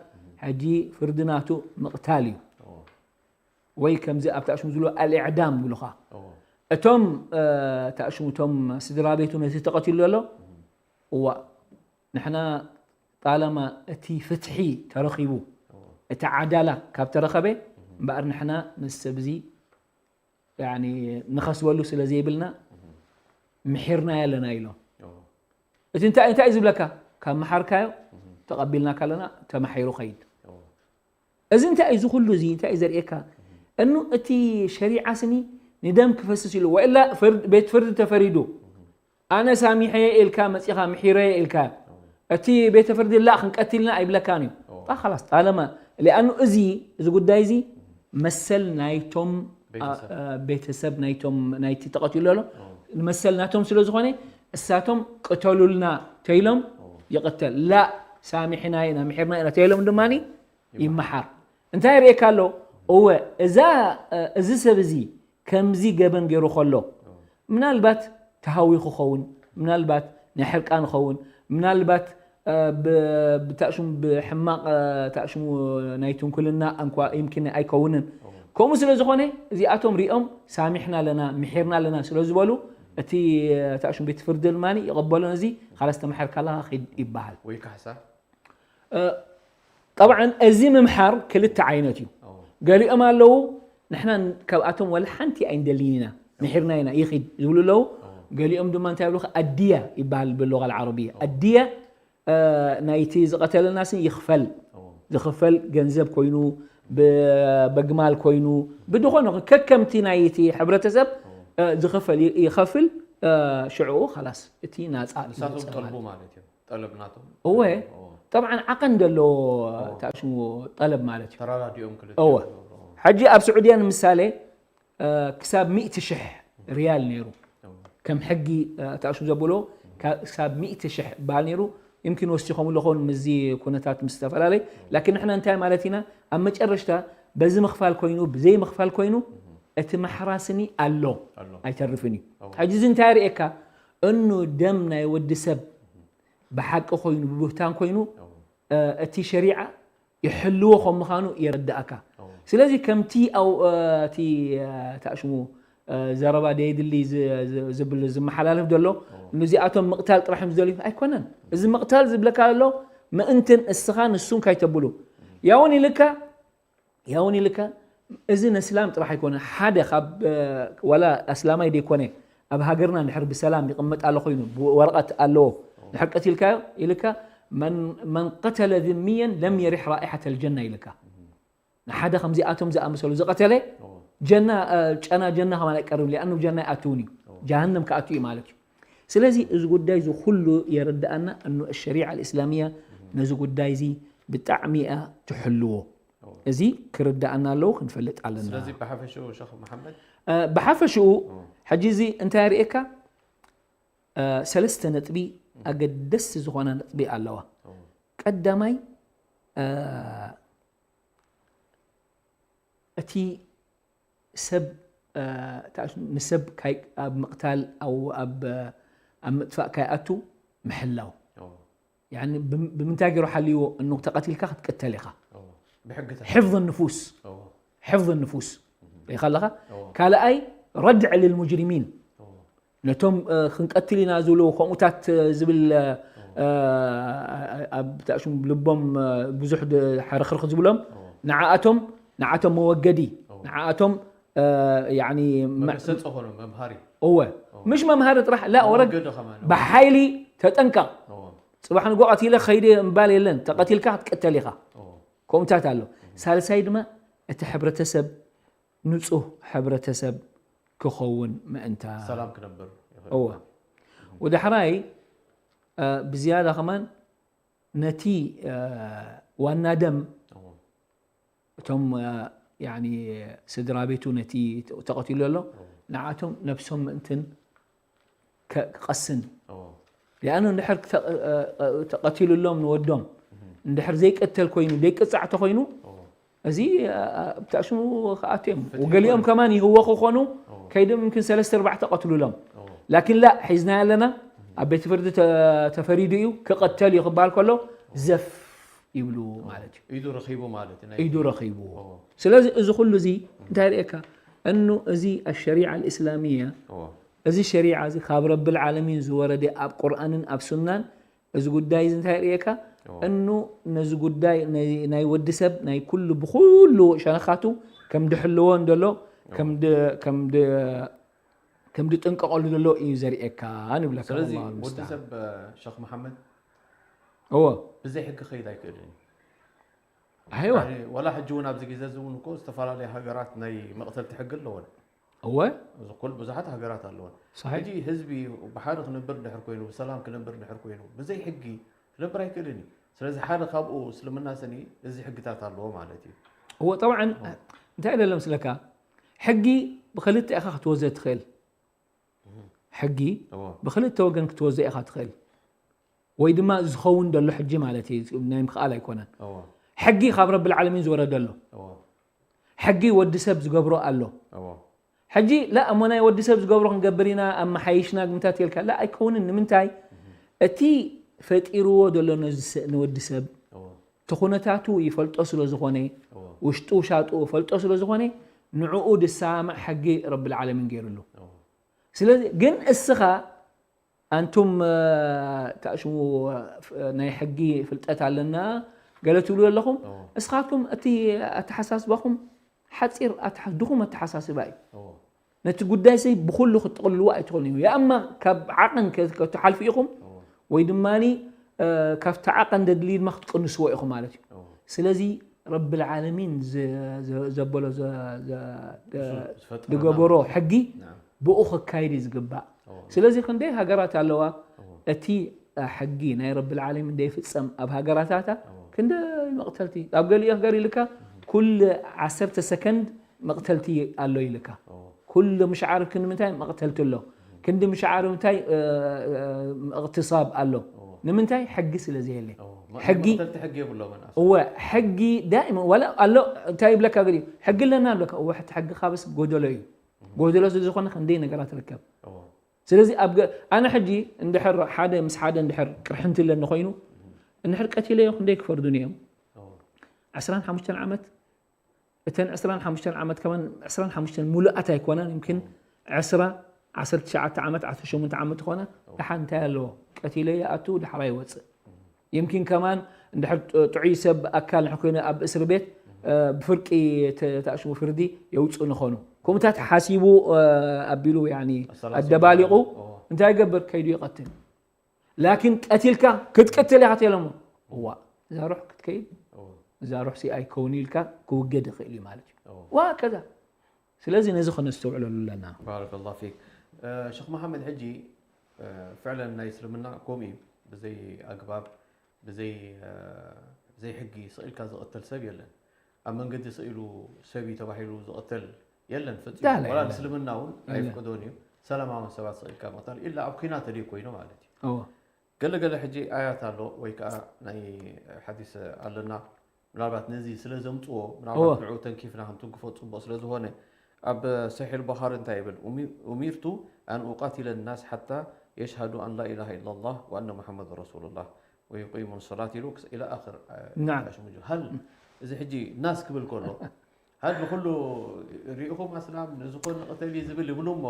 ሕጂ ፍርዲ ናቱ ምቕታል እዩ ወይ ከምዚ ኣብቲ ኣሽሙ ዝብሎ ኣልእዕዳም ይብሉኻ እቶም ተኣሽሙ እቶም ስድራ ቤቱ ነቲ ተቐቲሉ ዘሎ እዋ ንሕና ጣለማ እቲ ፍትሒ ተረኺቡ እቲ ዓዳላ ካብ ተረኸበ እምበኣር ንሕና ነዚ ሰብ እዚ ንኸስበሉ ስለ ዘይብልና ምሒርናዮ ኣለና ኢሎም እቲ እንታይ እንታይ እዩ ዝብለካ ካብ መሓርካዮ ተቐቢልናካ ኣለና ተማሒሩ ኸይድ እዚ እንታይ እዩ ዝኹሉ እዚ እንታይ እዩ ዘርእየካ እኑ እቲ ሸሪዓ ስኒ ንደም ክፈስስ ኢሉ ወላ ቤት ፍርዲ ተፈሪዱ ኣነ ሳሚሐ ኢልካ መፂኻ ምሒረ ኢልካ እቲ ቤተ ፍርዲ ላ ክንቀትልና ኣይብለካን እዩ ጣ ላስ ጣለማ ሊኣኑ እዚ እዚ ጉዳይ እዚ መሰል ናይቶም ቤተሰብ ናይቶም ናይቲ ተቐትሉ ኣሎ ንመሰል ናቶም ስለ ዝኾነ እሳቶም ቅተሉልና ተይሎም ይቕተል ላ ሳሚሕና ኢና ምሒርና ኢና ተይሎም ድማ ይመሓር እንታይ ርእየካ ኣሎ እወ እዛ እዚ ሰብ እዚ ከምዚ ገበን ገይሩ ከሎ ምናልባት ተሃዊኹ ኸውን ምናልባት ናይ ሕርቃን ኸውን ምናልባት ብታእሽሙ ብሕማቕ ታእሽሙ ናይ ትንኩልና እንኳ ይምኪን ኣይከውንን ከምኡ ስለ ዝኾነ እዚኣቶም ሪኦም ሳሚሕና ኣለና ምሒርና ኣለና ስለ ዝበሉ እቲ ታእሽሙ ቤት ፍርዲ ድማ ይቐበሎ ነዚ ካላስ ተማሒርካ ኣለኻ ኺድ ይበሃል ወይ ካሕሳ طبعا እዚ ምምሓር ክልተ ዓይነት እዩ ገሊኦም ኣለዉ ንሕና ካብኣቶም ወላ ሓንቲ ኣይንደልን ኢና ምሒርና ኢና ይኺድ ዝብሉ ኣለዉ ገሊኦም ድማ እንታይ ይብሉ ኣድያ ይበሃል ብሎጋ ዓረብያ ኣድያ ናይቲ ዝቐተለና ስን ይኽፈል ዝኽፈል ገንዘብ ኮይኑ በግማል ኮይኑ ብድኾነ ከከምቲ ናይቲ ሕብረተሰብ ዝኽፈል ይኸፍል ሽዕኡ ላስ እቲ ናፃ ንሳቶም ጠልቡ ማለት እዮም ጠለብ ናቶም እወ ጠብዓን ዓቐን ዘለዎ ታሽሙ ጠለብ ማለት እዩ ተራዳዲኦም ክልተ እወ ሕጂ ኣብ ስዑድያ ንምሳሌ ክሳብ ሚእቲ ሽሕ ሪያል ነይሩ ከም ሕጊ ታሽሙ ዘብሎ ክሳብ ሚእቲ ሽሕ ባል ነይሩ يمكن ወሲኾም ኣለኾን ምዚ ኩነታት ምስ ዝተፈላለይ ላኪን ንሕና እንታይ ማለት ኢና ኣብ መጨረሽታ በዚ ምኽፋል ኮይኑ ብዘይ ምኽፋል ኮይኑ እቲ ማሕራስኒ ኣሎ ኣሎ። ኣይተርፍን እዩ እዎ። ሕጂ እዚ እንታይ ርእየካ እኑ ደም ናይ ወዲ ሰብ ብሓቂ ኮይኑ ብብህታን ኮይኑ እዎ። እ፣ እቲ ሸሪዓ ይሕልዎ ከም ምዃኑ የረዳእካ እዎ። ስለዚ ከምቲ ኣው እ፣ እቲ እ፣ ታሽሙ እ፣ ዘረባ ደየድሊ ዝ- ዝ- ዝብል ዝመሓላለፍ ዘሎ ነዚኣቶም ምቕታል ጥራሕ እዮም ዝደልዩ ኣይኮነን እዚ ምቕታል ዝብለካ ዘሎ ምእንትን እስኻ ንሱን ካይተብሉ ያውን ኢልካ ያውን ኢልካ እዚ ነስላም ጥራሕ ኣይኮነ ሓደ ካብ እ፣ ዋላ ኣስላማይ ደይኮነ ኣብ ሃገርና እንድሕር ብሰላም ይቕመጥ ኣሎ ኮይኑ ብወረቐት ኣለዎ ድሕር ቀቲልካዮ ኢልካ መን መን ቀተለ ዝምየን ለም የሪሕ ራኢሐተ ልጀና ኢልካ ንሓደ ከምዚኣቶም ዝኣመሰሉ ዝቐተለ ጀና እ፣ ጨና ጀና ከማን ኣይቀርብ ሊኣኑ ጀና ይኣትውን እዩ ጀሃነም ክኣቱ እዩ ማለት እዩ ስለዚ እዚ ጉዳይ እዚ ኩሉ የረዳኣና እኑ ሸሪዓ ልእስላሚያ ነዚ ጉዳይ እዚ ብጣዕሚ እያ ትሕልዎ እዚ ክርዳኣና ኣለዎ ክንፈልጥ ኣለና ስለዚ ብሓፈሽኡ ሸኽ መሓመድ እ፣ ብሓፈሽኡ ሕጂ እዚ እንታይ ርእየካ እ፣ ሰለስተ ነጥቢ ኣገደስቲ ዝኾና ነጥቢ ኣለዋ ቀዳማይ እ፣ እቲ ሰብ እ፣ ታሽ- ንሰብ ካይ- ኣብ ምቕታል ኣብ ኣብ ኣብ ምጥፋእ ካይኣቱ ምሕላው እዎ። ያኒ ብም- ብምንታይ ገይሩ ሓልይዎ እኑ ተቐቲልካ ክትቅተል ኢኻ እዎ። ብሕግታት ሕፍظ ንፉስ እዎ። ሕፍظ ንፉስ ርኢኻ ኣለኻ እዎ። ካልኣይ ረድዕ ልልሙጅሪሚን እዎ። ነቶም እ፣ ክንቀትል ኢና ዝብሉ ከምኡታት እ፣ ዝብል እ፣ እ፣ ኣብ ታሽም ልቦም እ፣ ብዙሕ ድ- ሕርኽርኽ ዝብሎም ንዓኣቶም ንዓቶም መወገዲ ንዓኣቶም እ፣ ያኒ መ- መገሰፂ ኾኑ መምሃሪ እወ ምሽ መምሃሪ ጥራሕ ላ ወረድ መወገዲ ከማን ብሓይሊ ተጠንቀቕ እዎ። ፅባሕ ንጎ ቀቲለ ከይደ ምባል የለን ተቐቲልካ ክትቀተል ኢኻ እዎ። ከምኡታት ኣሎ ሳልሳይ ድማ እቲ ሕብረተሰብ ንፁህ ሕብረተሰብ ክኸውን ምእንታ ሰላም ክነብር ይኽእል። እወ ወዳሕራይ እ፣ ብዝያዳ ከማን ነቲ እ፣ ዋና ደም እዎ። እቶም እ፣ ያኒ ስድራ ቤቱ ነቲ ተቐቲሉ ኣሎ ንዓቶም ነብሶም ምእንትን ከ- ክቐስን እዎ። ሊኣኑ እንድሕር ክተ- እ፣ እ፣ ተቐቲሉሎም ንወዶም እንድሕር ዘይቀተል ኮይኑ ዘይቅፃዕ ተኮይኑ እዎ። እዚ እ፣ እ፣ ብታሽሙ ክኣቱ እዮም ፍትሒ ገሊኦም ይኮነ። ከማን ይህወ ክኾኑ እዎ። ከይዶም ምምክን ሰለስተ ኣርባዕተ ቀትሉሎም እዎ። ላኪን ላ ሒዝና ኣለና ኣብ ቤት ፍርዲ ተ- ተፈሪዱ እዩ ክቐተል እዩ ክበሃል ከሎ ዘፍ ይብሉ ማለት እዩ ኢዱ ረኺቡ ማለት ናይ ኢዱ ረኺቡ እዎ። ስለዚ እዚ ኩሉ እዚ እንታይ ርእየካ እኑ እዚ ኣሸሪዓ ልእስላሚያ እዎ። እዚ ሸሪዓ እዚ ካብ ረብል ዓለሚን ዝወረደ ኣብ ቁርኣንን ኣብ ሱናን እዚ ጉዳይ እዚ እንታይ ርእየካ እኑ ነዚ ጉዳይ ናይ- ናይ ወዲ ሰብ ናይ ኩሉ ብኩሉ ሸነኻቱ ከም ድሕልዎ እንደሎ ከም ድ- ከም ድ- ከም ድጥንቀቐሉ ዘሎ እዩ ዘርእየካ ንብለካ ስለዚ ኣላሁ ወዲ ልሙስተዓን። ሰብ ሸኽ መሓመድ እዎ ብዘይ ሕጊ ክኸይድ ኣይክእልን እዩ። ኣይዋ ያኒ፣ ወላ ሕጂ እውን ኣብዚ ግዜ እዚ እውን እኮ ዝተፈላለዩ ሃገራት ናይ መቕተልቲ ሕጊ ኣለወን። እወ እዚ ኩል ብዙሓት ሃገራት ኣለወን። صحيح ሕጂ ህዝቢ ብሓደ ክነብር ድሕር ኮይኑ ብሰላም ክነብር ድሕር ኮይኑ ብዘይ ሕጊ ክነብር ኣይክእልን እዩ። ስለዚ ሓደ ካብኡ እስልምና ስኒ እዚ ሕግታት ኣለዎ ማለት እዩ። እዎ ጠብዓን እንታይ ደለ ምስለካ ሕጊ ብክልተ ኢኻ ክትወዘ ትኽእል ሕጊ እዎ ብክልተ ወገን ክትወዘ ኢኻ ትኽእል ወይ ድማ ዝኸውን ደሎ ሕጂ ማለት እዩ ናይ ምክኣል ኣይኮነን እዎ ሕጊ ካብ ረብል ዓለሚን ዝወረደ ኣሎ እዎ ሕጊ ወዲ ሰብ ዝገብሮ ኣሎ እዎ ሕጂ ላ እሞ ናይ ወዲ ሰብ ዝገብሮ ክንገብር ኢና ኣመሓይሽና ግምታት የልካ ላ ኣይከውንን ንምንታይ እቲ ፈጢርዎ ዘሎ ነዚ ሰ- ንወዲ ሰብ እዎ እቲ ኩነታቱ ይፈልጦ ስለ ዝኾነ እዎ ውሽጡ ውሻጡ ፈልጦ ስለ ዝኾነ ንዕኡ ድሰማማዕ ሕጊ ረብል ዓለሚን ገይሩሉ እዎ ስለዚ ግን እስኻ ኣንቱም እ፣ ተኣሽሙ እ፣ ናይ ሕጊ ፍልጠት ኣለና ገለ ትብሉ ኣለኹም እዎ እስኻትኩም እቲ ኣተሓሳስባኹም ሓፂር ኣተሓ- ድኹም ኣተሓሳስባ እዩ እዎ ነቲ ጉዳይ ሰይ ብኩሉ ክትጥቕልልዎ ኣይትኽእሉን እዩ ያእማ ካብ ዓቕን ከ- ክትሓልፉ ኢኹም እዎ ወይ ድማ ካብቲ ዓቐን ደድልዩ ድማ ክትቅንስዎ ኢኹም ማለት እዩ እዎ ስለዚ ረብል ዓለሚን ዘ- ዘ- ዘበሎ ዘ- ዘ- ደ- ዝፈጥሮ ዝገበሮ ሕጊ ናም ብኡ ክካይድ እዩ ዝግባእ እዎ ስለዚ ክንደይ ሃገራት ኣለዋ እዎ እቲ ሕጊ ናይ ረብል ዓለሚን ደይፍፀም ኣብ ሃገራታታ እዎ ክንደይ መቕተልቲ ኣብ ገሊኡ ሃገር ኢልካ ኩሉ ዓሰርተ ሰከንድ መቕተልቲ ኣሎ ኢልካ እዎ ኩሉ ምሽዓር ክንምንታይ መቕተልቲ ኣሎ ክንዲ ምሽዓር ምንታይ እ፣ እ፣ እቕትሳብ ኣሎ ንምንታይ ሕጊ ስለ ዘየለ እዎ ሕጊ- መቕተልቲ ሕጊ የብሎምን ኣስሊ። እወ፣ ሕጊ ዳይመን ዋላ ኣሎ። እንታይ ይብለካ ገሊኡ? ሕጊ ኣለና ይብለካ። እወ፣ ሕቲ ሕጊ ካብስ ጎደሎ እዩ። ጎደሎ ስለ ዝኾነ ክንደይ ነገራት ትርከብ። ስለዚ ኣብ ገ- ኣነ ሕጂ እንድሕር ሓደ ምስ ሓደ እንድሕር ቅርሕንቲ ኣለኒ ኮይኑ፣ እንድሕር ቀቲለዮ ክንደይ ክፈርዱኒ እዮም? ዕስራን ሓሙሽተን ዓመት። እተን ዕስራን ሓሙሽተን ዓመት ከማን ዕስራን ሓሙሽተን ሙሉኣት ኣይኮነን፣ ይምኪን ዕስራ፣ ዓሰርተ ትሽዓተ ዓመት፣ ዓሰርተ ሸሞንተ ዓመት ዝኾነ። ደሓን እንታይ ኣለዎ? ቀቲለ ይኣቱ፣ ዳሕራ ይወፅእ። ይምኪን ከማን እንድሕር ጥ- ጥዑይ ሰብ ኣካል እንድሕር ኮይኑ ኣብ እስር ቤት፣ እ፣ ብፍርቂ ተ- ተኣሽሙ ፍርዲ የውፅኡ ንኾኑ። ከምኡታት ሓሲቡ፣ እ፣ ኣቢሉ ያኒ ኣሰላሲሉ ኣደባሊቑ እዎ። እንታይ ይገብር? ከይዱ ይቐትል። ላኪን ቀቲልካ ክትቅትል ኢኻ ተለሞ። እዋ፣ እዛ ሩሕ ክትከይድ፣ እዎ። እዛ ሩሕ ሲ ኣይከውን ኢልካ ክውገድ ይኽእል እዩ ማለት እዩ። እዎ። ዋ ከዛ። ስለዚ ነዚ ከነስተውዕለሉ ኣለና። ባረከላሁ ፊክ። እ፣ ሸኽ መሓመድ፣ ሕጂ፣ እ፣ ፍዕለን ናይ እስልምና ከምኡ እዩ። ብዘይ ኣግባብ፣ ብዘይ፣ እ፣ ብዘይ ሕጊ ስቕ ኢልካ ዝቐተል ሰብ የለን። ኣብ መንገዲ ስቕ ኢሉ ሰብ እዩ ተባሂሉ ዝቐተል የለን ፍጹም። ዳላ ወላ የለን። እስልምና እውን የለን። ኣይፍቅዶን እዩ። ሰላማውን ሰባት ስቕ ኢልካ ምቕታል፣ ኢላ ኣብ ኲናት ተድዩ ኮይኑ ማለት እዩ። እዎ። ገለ ገለ ሕጂ ኣያት ኣሎ ወይ ከዓ ናይ ሓዲስ ኣለና፣ ምናልባት ነዚ ስለ ዘምጽዎ፣ ምናልባት እዎ። ንዕኡ ተንኪፍና ክንትንክፎ ጽቡቕ ስለ ዝኾነ፣ ኣብ ሰሒሕ ኣልቡኻሪ እንታይ ይብል? "ኡሚ-፣ ኡሚርቱ ኣን ኡቃቲለ ናስ ሓታ የሽሃዱ ኣን ላ ኢላሃ ኢላላህ ወኣነ ሙሓመድ ረሱሉላህ ወዩቂሙን ሰላት" ኢሉ ክስ-፣ ኢላ ኣኽር፣ እ፣ ናም። ኣሽሙጁ። ሃል እዚ ሕጂ ናስ ክብል ከሎ፣ ሃል ንኹሉ ሪኢኹም ኣስላም ንዝኾነ ቅተሊ ዝብል ይብሉ እሞ፣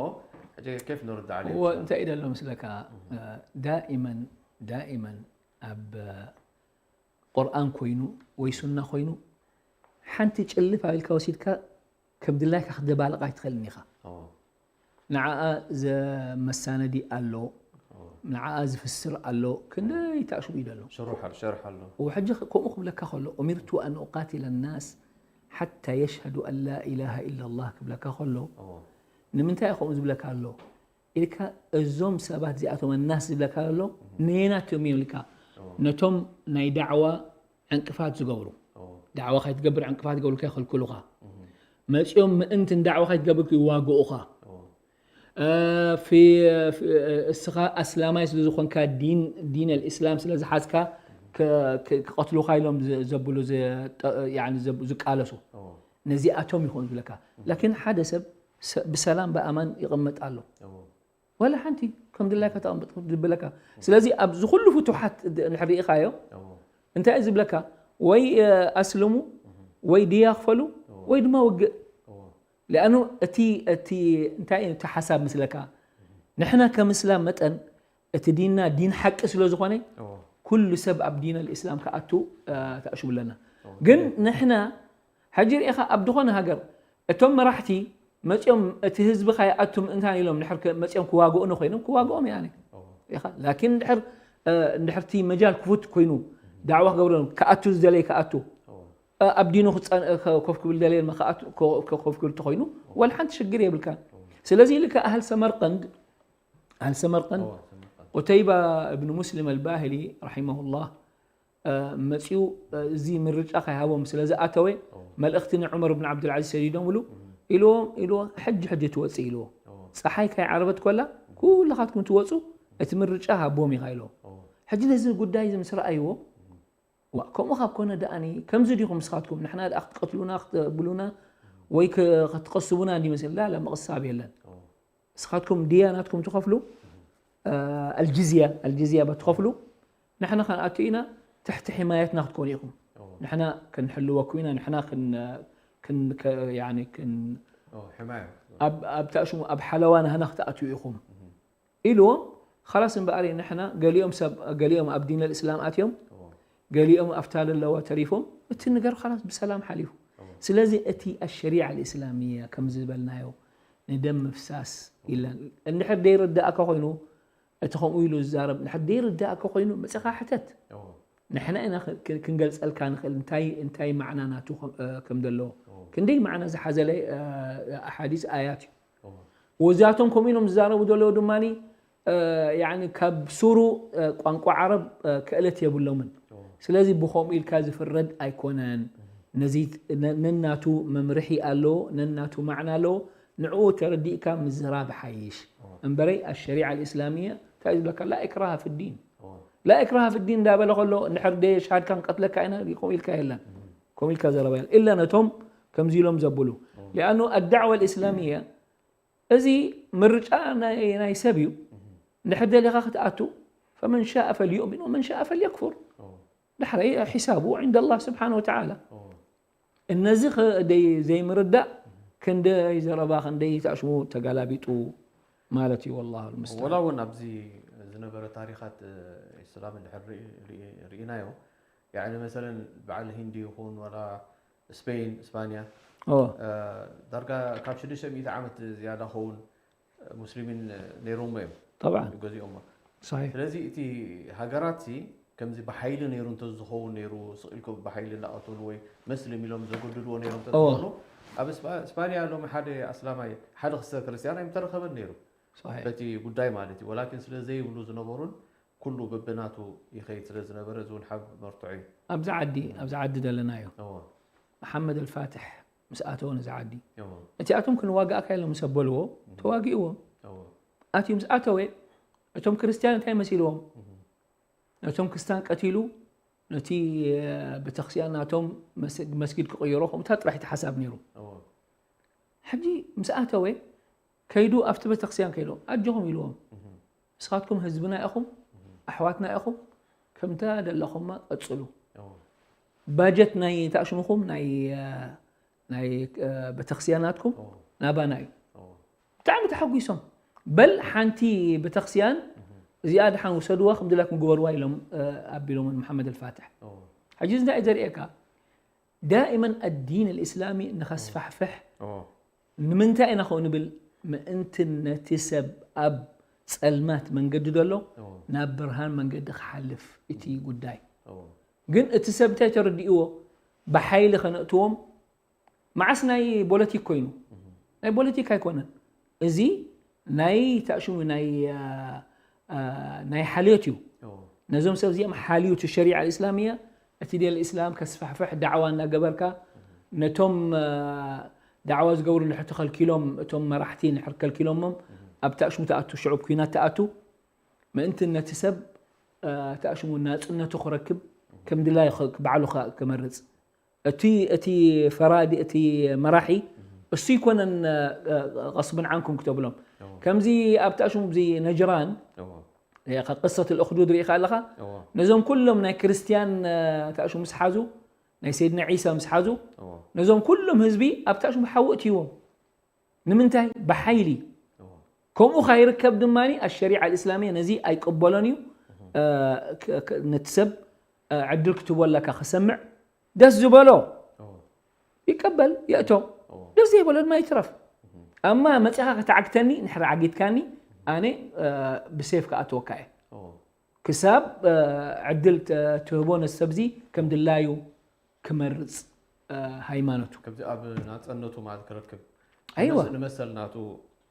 ሕጂ ኬፍ ንርዳ ዓለይኩም እዎ፣ ሰላም። እንታይ ኢለ ኣሎ ምስለካ? እ፣ ዳኢመን፣ ዳኢመን ኣብ ቁርኣን ኮይኑ ወይ ሱና ኮይኑ ሓንቲ ጭልፍ ኣቢልካ ወሲድካ ከም ድላይካ ክደባልቃ ኣይትኽእልን ኢኻ። እዎ። ንዓኣ ዘመሳነዲ ኣሎ፣ እዎ። ንዓኣ ዝፍስር ኣሎ፣ ክንደይ ተኣሽሙ እዩ ዘሎ። ሽሩሕ ኣሎ፣ ሸርሕ ኣሎ። እዎ፣ ሕጂ ከምኡ ክብለካ ከሎ፣ "ኡሚርቱ ኣን ኡቃቲለ ናስ ሓታ የሽሃዱ ኣን ላ ኢላሃ ኢላላህ" ክብለካ ከሎ፣ እዎ። ንምንታይ እዩ ከምኡ ዝብለካ ኣሎ? ኢልካ እዞም ሰባት እዚኣቶም ኣናስ ዝብለካ ዘሎ ነየናቶም እዮም ኢልካ እዎ። ነቶም ናይ ዳዕዋ ዕንቅፋት ዝገብሩ እዎ። ዳዕዋ ከይትገብር ዕንቅፋት ይገብሩልካ ይኸልክሉኻ እህ። መፂኦም ምእንቲ ንዳዕዋ ከይትገብር ይዋግኡኻ እዎ። እ፣ ፊ- ፊ- እስኻ ኣስላማይ ስለ ዝኾንካ ዲን ዲን ኣልእስላም ስለ ዝሓዝካ ከ- ከ- ክቐትሉኻ ኢሎም ዝ- ዘብሉ ዝ- ጠ- ያኒ ዘብ- ዝቃለሱ እዎ። ነዚኣቶም ይኾኑ ዝብለካ ላኪን ሓደ ሰብ ሰ- ብሰላም ብኣማን ይቕመጥ ኣሎ እዎ። ወላ ሓንቲ ከም ድላይካ ተቐምጥ ዝብለካ። ስለዚ ኣብዚ ኩሉ ፍቱሓት ድ- እንድሕር ርኢኻዮ እዎ። እንታይ እዩ ዝብለካ? ወይ እ፣ ኣስልሙ ወይ ድያ ክፈሉ ወይ ድማ ውግእ። እዎ። ሊኣኑ እቲ እቲ እንታይ እዩ እቲ ሓሳብ ምስለካ? ንሕና ከም እስላም መጠን እቲ ዲንና ዲን ሓቂ ስለ ዝኾነ እዎ። ኩሉ ሰብ ኣብ ዲን ኣልእስላም ክኣቱ እ፣ ተኣሽቡ ኣለና። ግን ንሕና ሕጂ ርኢኻ ኣብ ዝኾነ ሃገር እቶም መራሕቲ መፂኦም እቲ ህዝቢ ከይኣቱ ምእንታን ኢሎም ድሕር ከ- መፂኦም ክዋግኡ ንኮይኖም ክዋግኦም ያኔ ኢኻ ላኪን ድሕር እ፣ እንድሕር እቲ መጃል ክፉት ኮይኑ ዳዕዋ ክገብሩ ክኣቱ ዝደለየ ክኣቱ እ፣ ኣብ ዲኑ ክፀን- እ፣ ከ- ኮፍ ክብል ደለየ ድማ ክኣቱ ኮ- ኮ- ኮፍ ክብል ተኮይኑ ወላ ሓንቲ ሽግር የብልካን ስለዚ ኢልካ ኣህል ሰመርቀንድ ኣህል ሰመርቀንድ ቁተይባ እብን ሙስሊም ኣልባህሊ ረሒመሁላህ መፂኡ እዚ ምርጫ ከይሃቦም ስለ ዝኣተወ መልእኽቲ ንዑመር ብን ዓብዱልዓዚዝ ሰዲዶምሉ ኢልዎም ኢልዎ ሕጂ ሕጂ ትወፅእ ኢልዎ ፀሓይ ከይዓረበት ኮላ ኩላኻትኩም ትወፁ እቲ ምርጫ ሃቦም ኢኻ ኢልዎም ሕጂ ነዚ ጉዳይ እዚ ምስ ረኣይዎ ዋ ከምኡ ካብ ኮነ ደኣኒ ከምዚ ዲኹም ንስኻትኩም ንሕና ደኣ ክትቀትሉና ክተብሉና ወይ ክትቀስቡና እንዲመስል ላ ላ ምቕሳብ የለን ንስኻትኩም ድያ ናትኩም ትኸፍሉ ኣልጅዝያ ኣልጅዝያ በትኸፍሉ ንሕና ከነኣቱ ኢና ትሕቲ ሕማየትና ክትኮኑ ኢኹም ንሕና ክንሕልወኩም ኢና ንሕና ኣብ ታሽሙ ኣብ ሓለዋ ናህና ክትኣትዩ ኢኹም ኢልዎም ኻላስ እምበኣር ንሕና ገሊኦም ሰብ ገሊኦም ኣብ ዲን ኣልእስላም ኣትዮም ገሊኦም ኣብታ ለለዋ ተሪፎም እቲ ነገር ኻላስ ብሰላም ሓሊፉ ስለዚ እቲ ኣሸሪዓ ኣልእስላምያ ከም ዝበልናዮ ንደም ምፍሳስ ኢልና እንድሕር ደይርዳእካ ኮይኑ እቲ ከምኡ ኢሉ ዝዛረብ እንድሕር ደይርዳእካ ኮይኑ መፅኻ ሕተት ንሕና ኢና ክንገልፀልካ ንኽእል እንታይ ማዕና ናቱ ከም ዘለዎ ክንደይ ማዕና ዝሓዘለ ኣሓዲስ ኣያት እዩ ወዛቶም ከምኡ ኢሎም ዝዛረቡ ዘለዉ ድማ ካብ ሱሩ ቋንቋ ዓረብ ክእለት የብሎምን ስለዚ ብኸምኡ ኢልካ ዝፍረድ ኣይኮነን ነናቱ መምርሒ ኣለዎ ነናቱ ማዕና ኣለዎ ንዕኡ ተረዲእካ ምዝራብ ሓይሽ እምበረይ ኣሸሪዓ ልእስላምያ እንታይ ዝብለካ ላ ኢክራሃ ፍዲን لا إكراه في الدين እንዳበለ ከሎ፣ እንድሕር ደየሽሃድካ ክንቀትለካ ኢና፣ ከምኡ ኢልካ የለን። ከምኡ ኢልካ ዘረባ የለን። إلا ነቶም ከምዚ ኢሎም ዘብሉ። لأنه الدعوة الإسلامية እዚ ምርጫ ናይ ናይ ሰብ እዩ። እንድሕር ደሊኻ ክትኣቱ، فمن شاء فليؤمن ومن شاء فليكفر. ድሕረይ حسابه عند الله سبحانه وتعالى. እነዚ ከ-፣ ደይ-፣ ዘይምርዳእ ክንደይ ዘረባ ክንደይ ተኣሽሙ ተጋላቢጡ ማለት እዩ። والله المستعان. ወላ እውን ኣብዚ ዝነበረ ታሪኻት፣ እ፣ እስላም እንድሕር ርኢ-፣ ርኢ-፣ ርኢናዮ፣ ያዕኒ መሰለን በዓል ሂንዲ ይኹን ወላ ስፔን፣ እስፓንያ፣ ኦ። እ፣ ዳርጋ ካብ ሽዱሽተ ሚእቲ ዓመት ዝያዳ ኸውን ሙስሊሚን ነይሮሞ እዮም። طبعا. ገዚኦሞ። صحيح. ስለዚ እቲ ሃገራት ሲ ከምዚ ብሓይሊ ነይሩ እንተዝኸውን ነይሩ፣ ስቕ ኢልኩም ብሓይሊ እንዳቐተሉ ወይ መስልም ኢሎም ዘገድድዎ ነይሮም እወ። እንተዝኾኑ፣ ኣብ እስፓ-፣ እስፓንያ ሎሚ ሓደ ኣስላማይ፣ ሓደ ክስተ ክርስትያን ኣይምተረኸበን ነይሩ። صحيح. በቲ ጉዳይ ማለት እዩ። ወላኪን ስለ ዘይብሉ ዝነበሩን ኩሉ በብናቱ ይኸይድ ስለ ዝነበረ፣ እዚ እውን ሓብ መርትዖ እዩ። ኣብዚ ዓዲ፣ ኣብዚ ዓዲ ዘለናዮ። እወ። መሓመድ ኣልፋትሕ ምስ ኣተወ ነዚ ዓዲ። እወ። እቲኣቶም ክንዋጋእካ ኢሎም ምስ ኣበልዎ፣ እም። ተዋጊእዎም። እወ። ኣትዩ ምስ ኣተወ፣ እቶም ክርስትያን እንታይ መሲልዎም? እም። ነቶም ክርስትያን ቀቲሉ፣ ነቲ፣ እ፣ ቤተክርስትያን ናቶም መስ-፣ መስጊድ ክቕይሮ፣ ከምኡታት ጥራሕ እቲ ሓሳብ ነይሩ። እወ። ሕጂ ምስ ኣተወ፣ ከይዱ ኣብቲ ቤተክርስትያን ከይዶም፣ ኣጆኹም ኢልዎም። እም። ንስኻትኩም ህዝብና ኢኹም፣ እም። ኣሕዋትና ኢኹም፣ ከምታ ዘለኹማ ቀጽሉ። እወ። ባጀት ናይ ተኣሽሙኹም ናይ፣ እ፣ ናይ፣ እ፣ ቤተክርስትያናትኩም እወ። ናባና እዩ። እወ። ብጣዕሚ ተሓጒሶም። በል ሓንቲ ቤተክርስትያን እም። እዚኣ ድሓን ውሰድዋ፣ ከም ድላኩም ግበርዋ ኢሎም፣ እ፣ ኣቢሎምን መሓመድ ኣልፋትሕ። እወ። ሕጂ እዚ እንታይ እዩ ዘርእየካ? دائما الدين الإسلامي ንኸስፋሕፍሕ እወ። ንምንታይ ኢና ከምኡ ንብል? ምእንቲ ነቲ ሰብ ኣብ ጸልማት መንገዲ ዘሎ እወ። ናብ ብርሃን መንገዲ ክሓልፍ እቲ ጉዳይ። እወ። ግን እቲ ሰብ እንታይ ተረዲእዎ? ብሓይሊ ከነእትዎም መዓስ ናይ ፖለቲክ ኮይኑ? እህ። ናይ ፖለቲክ ኣይኮነን። እዚ ናይ ተእሽሙ ናይ፣ አ፣ አ፣ ናይ ሓልዮት እዩ። እወ። ነዞም ሰብ እዚኦም ሓልዩ እቲ ሸሪዓ እስላሚያ፣ እቲ ዲን እስላም ከስፋሕፍሕ ዳዕዋ እናገበርካ፣ እህ። ነቶም፣ አ፣ ዳዕዋ ዝገብሩ እንድሕር ተኸልኪሎም፣ እቶም መራሕቲ እንድሕር ከልኪሎሞም፣ እህ። ኣብ ተእሽሙ ተኣቱ፣ ሽዑብ ኩናት ተኣቱ፣ ምእንቲ ነቲ ሰብ፣ አ፣ ተእሽሙ ናጽነቱ ክረክብ፣ ከም ድላዩ ኸ-፣ ባዕሉ ኸ-፣ ክመርጽ። እቲ፣ እቲ ፈራዲ፣ እቲ መራሒ፣ እሱ ይኮነን፣ እ፣ እ፣ غصب عنكم ክተብሎም። እዎ። ከምዚ ኣብ ተእሽሙ ብዚ ነጅራን፣ እዎ። እ፣ قصة الأخدود ርኢኻ ኣለኻ? እዎ። ነዞም ኩሎም ናይ ክርስትያን፣ እ፣ ተእሽሙ ምስ ሓዙ፣ ናይ ሰይድና ዒሳ ምስ ሓዙ፣ እዎ። ነዞም ኩሎም ህዝቢ ኣብ ተእሽሙ ሓዊ እትይዎም። ንምንታይ? ብሓይሊ። እዎ። ከምኡ ካይርከብ ድማ ኣሸሪዓ ኣልእስላምያ ነዚ ኣይቅበሎን እዩ። እህ። እ፣ ክ-፣ ክ-፣ ነቲ ሰብ፣ እ፣ ዕድል ክትቦ ኣለካ ክሰምዕ ደስ ዝበሎ እዎ። ይቀበል፣ የእቶ። እዎ። ደስ ዘይበሎ ድማ ይትረፍ። እህ። ኣማ መጺኻ ከተዓግተኒ፣ ንሕር ዓጊትካኒ፣ ኣነ፣ እ፣ ብሴፍ ክኣትወካ እየ። እዎ። ክሳብ፣ እ፣ ዕድል ተ-፣ ትህቦ ነቲ ሰብዚ ከም ድላዩ ክመርጽ፣ እ፣ ሃይማኖቱ። ከምዚ ኣብ ናጸነቱ ማለት ክረክብ። ኣይዋ። ንመስ-፣ ንመሰል ናቱ፣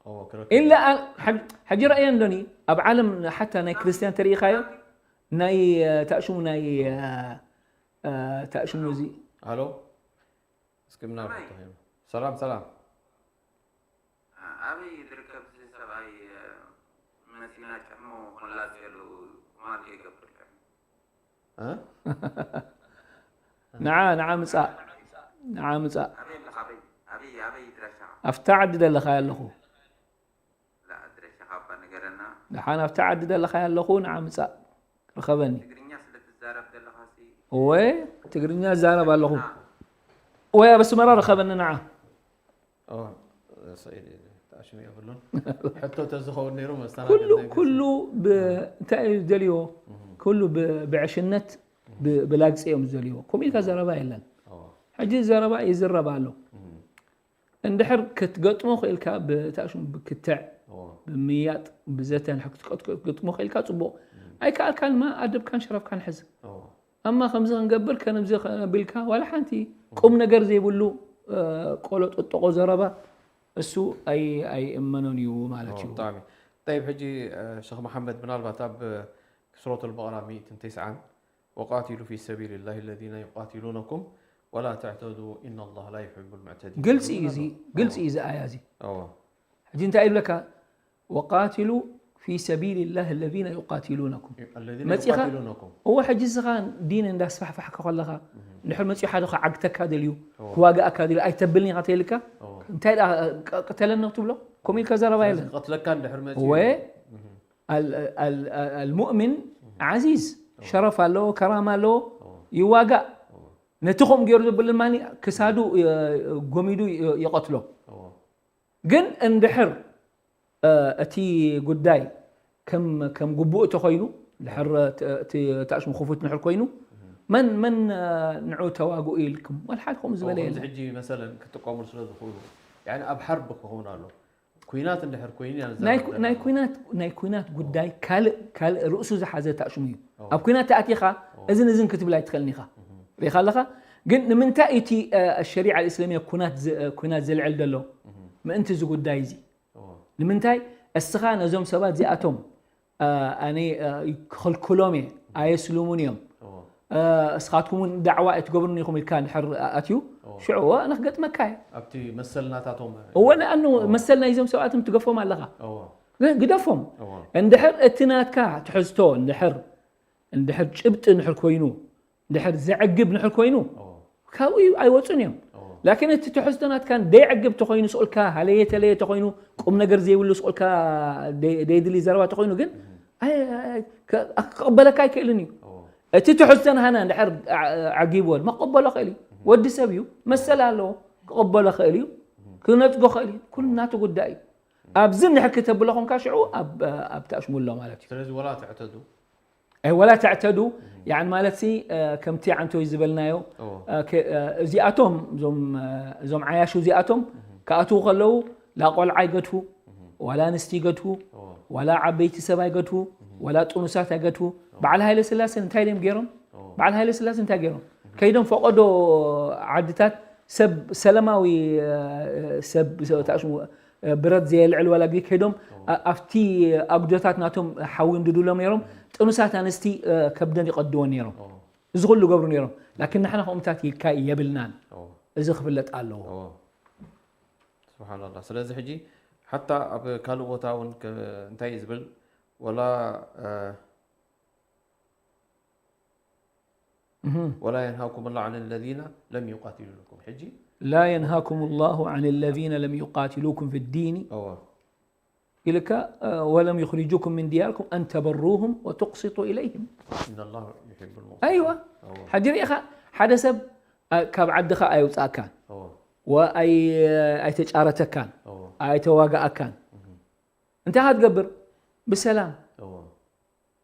እዎ፣ ክረክብ። ኢላ ኣ-፣ ሐ-፣ ሕጂ ረእየ እንዶኒ፣ ኣብ ዓለም ሓታ ናይ ክርስትያን ተርእኻዮ፣ ናይ፣ እ፣ ታእሽሙ ናይ፣ እ፣ እ፣ ታእሽሙ እዚ። ሃሎ? እስኪ ምናልባት ኣይ። ተኾይኑ። ሰላም፣ ሰላም። ኣበይ ዝርከብ እዚ ሰብኣይ፣ እ፣ መሲና ጨሕሞ ኮላጽ የሉ ቁማር ይገብር? እ? ንዓ፣ ንዓ ምጻእ። ንዓ ምጻእ። ኣበይ ኣለኻ? ኣበይ? ኣበይ? ኣበይ ድረሻኻ? ኣብታ ዓዲ ደለኻ ኣለኹ። ላ፣ ድረሻኻ እባ ንገረና። ደሓን ኣብታ ዓዲ ደለኻ ኣለኹ፣ ንዓ ምጻእ። ርኸበኒ። ትግርኛ ስለ ትዛረብ ዘለኻ ሲ። እወ፣ ትግርኛ እዛረብ ኣለኹ። ና። እወ፣ ኣብ ኣስመራ ርኸበኒ፣ ንዓ። ኦ፣ ሰኢድ፣ ተኣሽሙ የብሉን። ሕቶ ተዝኸውን ነይሩ፣ መስተናገድ ኩሉ፣ ናይ ግዜ። ኩሉ ብ-፣ እንታይ እዩ ዝደልይዎ? እህ። ኩሉ ብ-፣ ብዕሽነት፣ ብ-፣ ብላግጺ እዮም ዝደልይዎ። ከምኡ ኢልካ ዘረባ የለን። ኦ። ሕጂ ዘረባ ይዝረብ ኣሎ። እህ። እንድሕር ክትገጥሞ ክኢልካ፣ ብታሽሙ ብክትዕ፣ ኦ። ብምያጥ፣ ብዘተ እንድሕር ክትቀ-፣ ክትገጥሞ ክኢልካ ጽቡቕ። እህ። ኣይከኣልካን ድማ ኣደብካን ሸረፍካን ሕዝ። ኦ። ኣማ ከምዚ ክንገብር፣ ከምዚ ከነቢልካ፣ ዋላ ሓንቲ ቁም ነገር ዘይብሉ፣ እ፣ ቆሎ ጥጥቆ ዘረባ እሱ ኣይ-፣ ኣይእመኖን እዩ ማለት ኦ፣ እዩ። ብጣዕሚ። ጠይብ፣ ሕጂ፣ እ፣ ሸኽ መሓመድ፣ ምናልባት ኣብ ሱረት ኣልበቐራ ሚእትን ተስዓን፣ "ወቃቲሉ ፊ ሰቢልላሂ ለዚነ ዩቃቲሉነኩም ወላ ተዕተዱ ኢነላህ ላ ዩሒቡል ሙዕተዲን" ግልጺ እዩ እዚ፣ ይብሉ። ግልጺ ኦ። እዩ እዚ ኣያ እዚ። ኦ። ሕጂ እንታይ ይብለካ? "ወቃቲሉ في سبيل الله الذين يقاتلونكم الذين መፂኻ يقاتلونكم እዎ ሕጂ እስኻ ዲን እንዳስፋሕፋሕካ ከለኻ እንድሕር መፂኡ ሓደ ክዓግተካ ደልዩ እዎ። ክዋግኣካ ደልዩ ኣይተብልኒ ኢኻ ተይልካ እዎ። እንታይ ደኣ ቅ- ቅተለኒ ክትብሎ ከምኡ ኢልካ ዘረባ የለን ቀትለካ እንድሕር መፂኡ እወ ኣል- ኣል- ኣል- المؤمن عزيز ሸረፍ ኣለዎ ከራማ ኣለዎ ይዋጋእ ነቲ ከምኡ ገይሩ ዘብል ድማ ክሳዱ እ፣ ጎሚዱ ይ- ይቐትሎ እዎ። ግን እንድሕር እ፣ እቲ ጉዳይ ከም ከም ግቡእ ተኮይኑ ድሕር እቲ ታሽሙ ክፉት ንሕር ኮይኑ መን መን እ፣ ንዑ ተዋግኡ ኢልኩም ወላ ሓደ ከምኡ ዝበለ ከምዚ የለን ሕጂ መሰለን ክትጥቀሙ ስለ ዝኽእሉ ያኒ ኣብ ሓርብ ክኸውን ኣሎ ኩናት እንድሕር ኮይኑ ኢና ናይ ንዛረብ ኩ- ናይ ዘለና። ኩናት ናይ ኩናት ጉዳይ ካልእ ካልእ ርእሱ ዝሓዘ ታሽሙ እዩ ኦ። ኣብ ኩናት ተኣቲኻ እዝን እዝን ክትብል ኣይትኽእልን ኢኻ ሪኻ ኣለኻ ግን ንምንታይ እቲ እ፣ ሸሪዓ እስላሚያ ኩናት ዝ- እ፣ ኩናት ዘልዕል ዘሎ ምእንቲ እዚ ጉዳይ እዚ ኦ። ንምንታይ እስኻ ነዞም ሰባት እዚኣቶም እ፣ ኣነ እ፣ ክኽልክሎም እየ ኣየስልሙን እዮም ኦ። እ፣ እስኻትኩም እውን ዳዕዋ ኣይትገብሩን ኢኹም ኢልካ እንድሕር ኣትዩ ሽዑ ኣነ ክገጥመካ እየ ኣብቲ መሰል ናታቶም እወ ንኣኑ መሰል ናይዞም ሰብኣቶም ትገፎም ኣለኻ ኦ። ግ- ግደፎም ኦ። እንድሕር እቲ ናትካ ትሕዝቶ እንድሕር እንድሕር ጭብጢ እንድሕር ኮይኑ እንድሕር ዘዕግብ እንድሕር ኮይኑ ኦ። ካብኡ ኣይወፁን እዮም ኦ። ላኪን እቲ ትሕዝቶ ናትካ ደይዕግብ ተኮይኑ ስቁልካ ሃለየ ተለየ ተኮይኑ ቁም ነገር ዘይብሉ ስቁልካ ደይ- ደይድሊ ዘረባ ተኮይኑ ግን ኣይ- ኣይ- ከ- ክቕበለካ ኣይክእልን እዩ ኦ። እቲ ትሕዝቶ ናሃና እንድሕር ዓ- ዓጊብዎ ድማ ክቕበሎ ክእል እዩ ወዲ ሰብ እዩ መሰል ኣለዎ ክቕበሎ ክእል እዩ ክነፅጎ ክእል እዩ ኩሉ ናቱ ጉዳይ እዩ ኣብዚ እንድሕር ክተብሎ ኮንካ ሽዑ ኣብ ኣብ ታሽሙ ኣሎ ማለት እዩ ስለዚ ወላ ትዕተዱ ኣይ ወላ ተዕተዱ ያን ማለት ሲ እ፣ ከምቲ ዓንቶይ ዝበልናዮ ኦ። እ፣ ከ- እ፣ እዚኣቶም እዞም እ፣ እዞም ዓያሹ እዚኣቶም ክኣትዉ ከለዉ ላ ቆልዓ ይገድፉ ዋላ ኣንስቲ ይገድፉ ኦ። ዋላ ዓበይቲ ሰብ ኣይገድፉ ዋላ ጥኑሳት ኣይገድፉ በዓል ሃይለ ስላሴ እንታይ ድዮም ገይሮም በዓል ሃይለ ስላሴ እንታይ ገይሮም ከይዶም ፈቐዶ ዓድታት ሰብ ሰላማዊ እ፣ ሰብ ታሽሙ እ፣ ብረት ዘየልዕል ዋላ ግዜ ከይዶም ኣ- ኣብቲ ኣጉዶታት ናቶም ሓዊ እንድድሎም ነይሮም ጥኑሳት ኣንስቲ እ፣ ከብደን ይቐድዎ ነይሮም እዚ ኩሉ ገብሩ ነይሮም ላኪን ንሕና ከምኡታት ይካ የብልናን ኦ። እዚ ክፍለጥ ኣለዎ ኦ። ስብሓንላ ስለዚ ሕጂ ሓታ ኣብ ካልእ ቦታ እውን ከ- እንታይ እዩ ዝብል ወላ እ፣ እህም። ولا ينهاكم الله عن الذين لم يقاتلوكم ሕጂ لا ينهاكم الله عن الذين لم يقاتلوكم في الدين እዎ ኢልካ እ፣ ولم يخرجوكم من دياركم أن تبروهم وتقسطوا إليهم إن الله يحب المقسطين ኣይዋ እዎ ሕጂ ርኢኻ ሓደ ሰብ እ፣ ካብ ዓድኻ ኣየውፅኣካን እዎ ወኣይ- ኣይተጫረተካን እዎ ኣይተዋግኣካን እንታይ ኢኻ ትገብር ብሰላም እዎ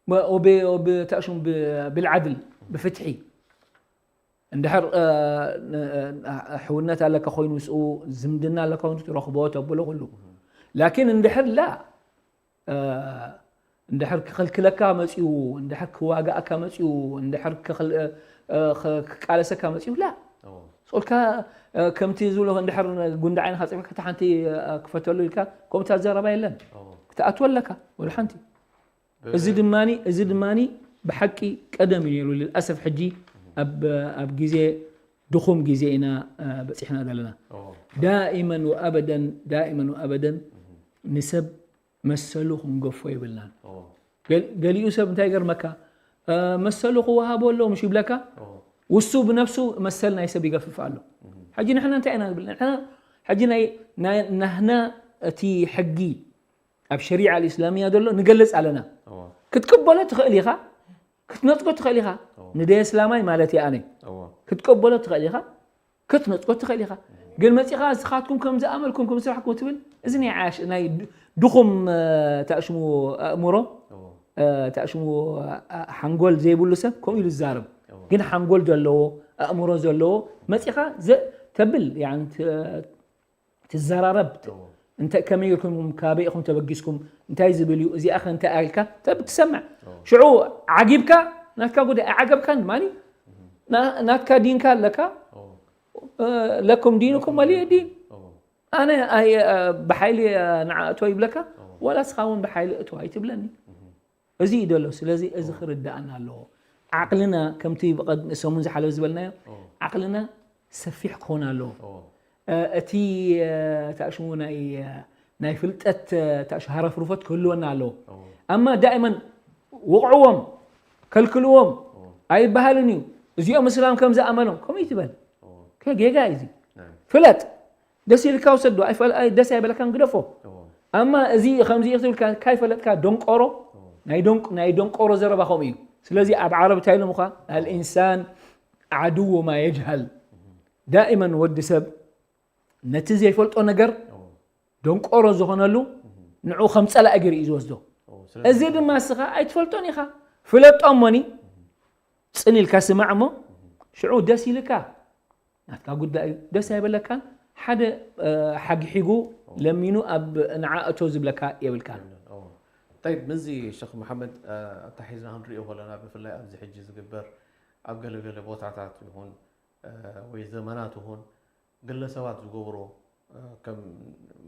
ብ- ብ- ብ- ተእሽሙ ብ- ብልዓድል ብፍትሒ እንድሕር እ፣ ን- እ፣ ሕውነት ኣለካ ኮይኑ ምስኡ ዝምድና ኣለካ ኮይኑ ትረኽቦ ተብሎ ኩሉ ላኪን እንድሕር ላ እ፣ እንድሕር ክኽልክለካ መፅኡ እንድሕር ክዋጋእካ መፅኡ እንድሕር ክኽል- እ፣ እ፣ ክ- ክቃለሰካ መፅኡ ላ እዎ ስቁልካ እ፣ ከምቲ ዝብሎ እንድሕር ጉንዲ ዓይንካ ፅፊካ እቲ ሓንቲ እ፣ ክፈተሉ ኢልካ ከምኡታት ዘረባ የለን እዎ ክትኣትወ ኣለካ ወላ ሓንቲ እዚ ድማኒ እዚ ድማኒ ብሓቂ ቀደም እዩ ነይሩ ልልኣሰፍ ሕጂ ኣብ ኣብ ግዜ ድኹም ግዜ ኢና እ፣ በፂሕና ዘለና እዎ ዳኢመን ወኣበደን ዳኢመን ወኣበደን ንሰብ መሰሉ ክንገፎ የብልናን እዎ ገል- ገሊኡ ሰብ እንታይ ገርመካ እ፣ መሰሉ ክወሃቦ ኣሎ ምሽ ይብለካ እዎ ውሱ ብነፍሱ መሰል ናይ ሰብ ይገፍፍ ኣሎ ሕጂ ንሕና እንታይ ኢና ንብል ንሕና ሕጂ ናይ ናይ- ናህና እቲ ሕጊ ኣብ ሸሪዓ ልእስላምያ ዘሎ ንገልፅ ኣለና እዎ ክትቅበሎ ትኽእል ኢኻ ክትነፅጎ ትኽእል ኢኻ ንደይ እስላማይ ማለት እየ ኣነ እዎ ክትቀበሎ ትኽእል ኢኻ ክትነፅጎ ትኽእል ኢኻ ግን መፂኻ እስኻትኩም ከም ዝኣመልኩም ከም ዝስራሕኩም ትብል እዚ ናይ ዓሽ ናይ ድ- ድኹም እ፣ ተእሽሙ ኣእምሮ እዎ እ፣ ተእሽሙ እ፣ ሓንጎል ዘይብሉ ሰብ ከምኡ ኢሉ ዝዛረብ እዎ ግን ሓንጎል ዘለዎ ኣእምሮ ዘለዎ መፂኻ ዘ- ተብል ያን ት- ትዘራረብ እዎ እንታይ ከመይ ኢልኩም ካበይ ኢኹም ተበጊስኩም እንታይ ዝብል እዩ እዚኣ ከ እንታይ ኣልካ ተብ ትሰምዕ ሽዑ ዓጊብካ ናትካ ጉዳይ ኣይዓገብካን ማኒ ናትካ ዲንካ ኣለካ እዎ እ፣ ለኩም ዲንኩም ወሊየ ዲን እዎ ኣነ ኣየ- እ፣ ብሓይሊ እ፣ ንዓ እቶ ይብለካ ዋላ ስኻ እውን ብሓይሊ እቶ ኣይትብለኒ እዚ እዩ ደሎ ስለዚ እዚ ክርዳእና ኣለዎ ዓቅልና ከምቲ ብቐድሚ ሰሙን ዝሓለፈ ዝበልናዮ ዓቅልና ሰፊሕ ክኾን ኣለዎ እዎ እ፣ እቲ እ፣ ታሽሙ ናይ እ፣ ናይ ፍልጠት ተሽሃረፍርፎት ክህልወና ኣለዎ። ኣማ ዳእመን ውቕዕዎም፣ ከልክልዎም ኣይበሃልን እዩ። እዚኦም እስላም ከም ዝኣመኖም ከምኡ ይትበል። ከጌጋ እዩ እዚ። ፍለጥ፣ ደስ ኢልካ ውሰዶ፣ ኣይፈል-፣ ኣይ-፣ ደስ ኣይበለካን ግደፎ። ኣማ እዚ ከምዚ እዩ ክትብል ካ-፣ ካይፈለጥካ ደንቆሮ፣ ናይ ደንቅ-፣ ናይ ደንቆሮ ዘረባ ከምኡ እዩ። ስለዚ ኣብ ዓረብ እንታይ ኢሎምኻ? ኣልኢንሳን ዓድዎ ማ የጅሃል። ዳእመን ወዲ ሰብ ነቲ ዘይፈልጦ ነገር ደንቆሮ ዝኾነሉ ንዑ ከም ጸላኢ ገይሩ እዩ ዝወስዶ። እዚ ድማ እስኻ ኣይትፈልጦን ኢኻ። ፍለጦ እሞኒ ጽን ኢልካ ስማዕ እሞ ሽዑ ደስ ኢልካ ናትካ ጉዳይ እዩ። ደስ ኣይበለካን ሓደ ሓጊሒጉ ለሚኑ ኣብ ንዓ እቶ ዝብለካ የብልካን። ጠይብ ምዚ ሸኽ መሓመድ ኣታሒዝና ክንሪኦ ከለና ብፍላይ ኣብዚ ሕጂ ዝግበር ኣብ ገለገለ ቦታታት ይኹን ወይ ዘመናት ይኹን ግለሰባት ዝገብሮ ከም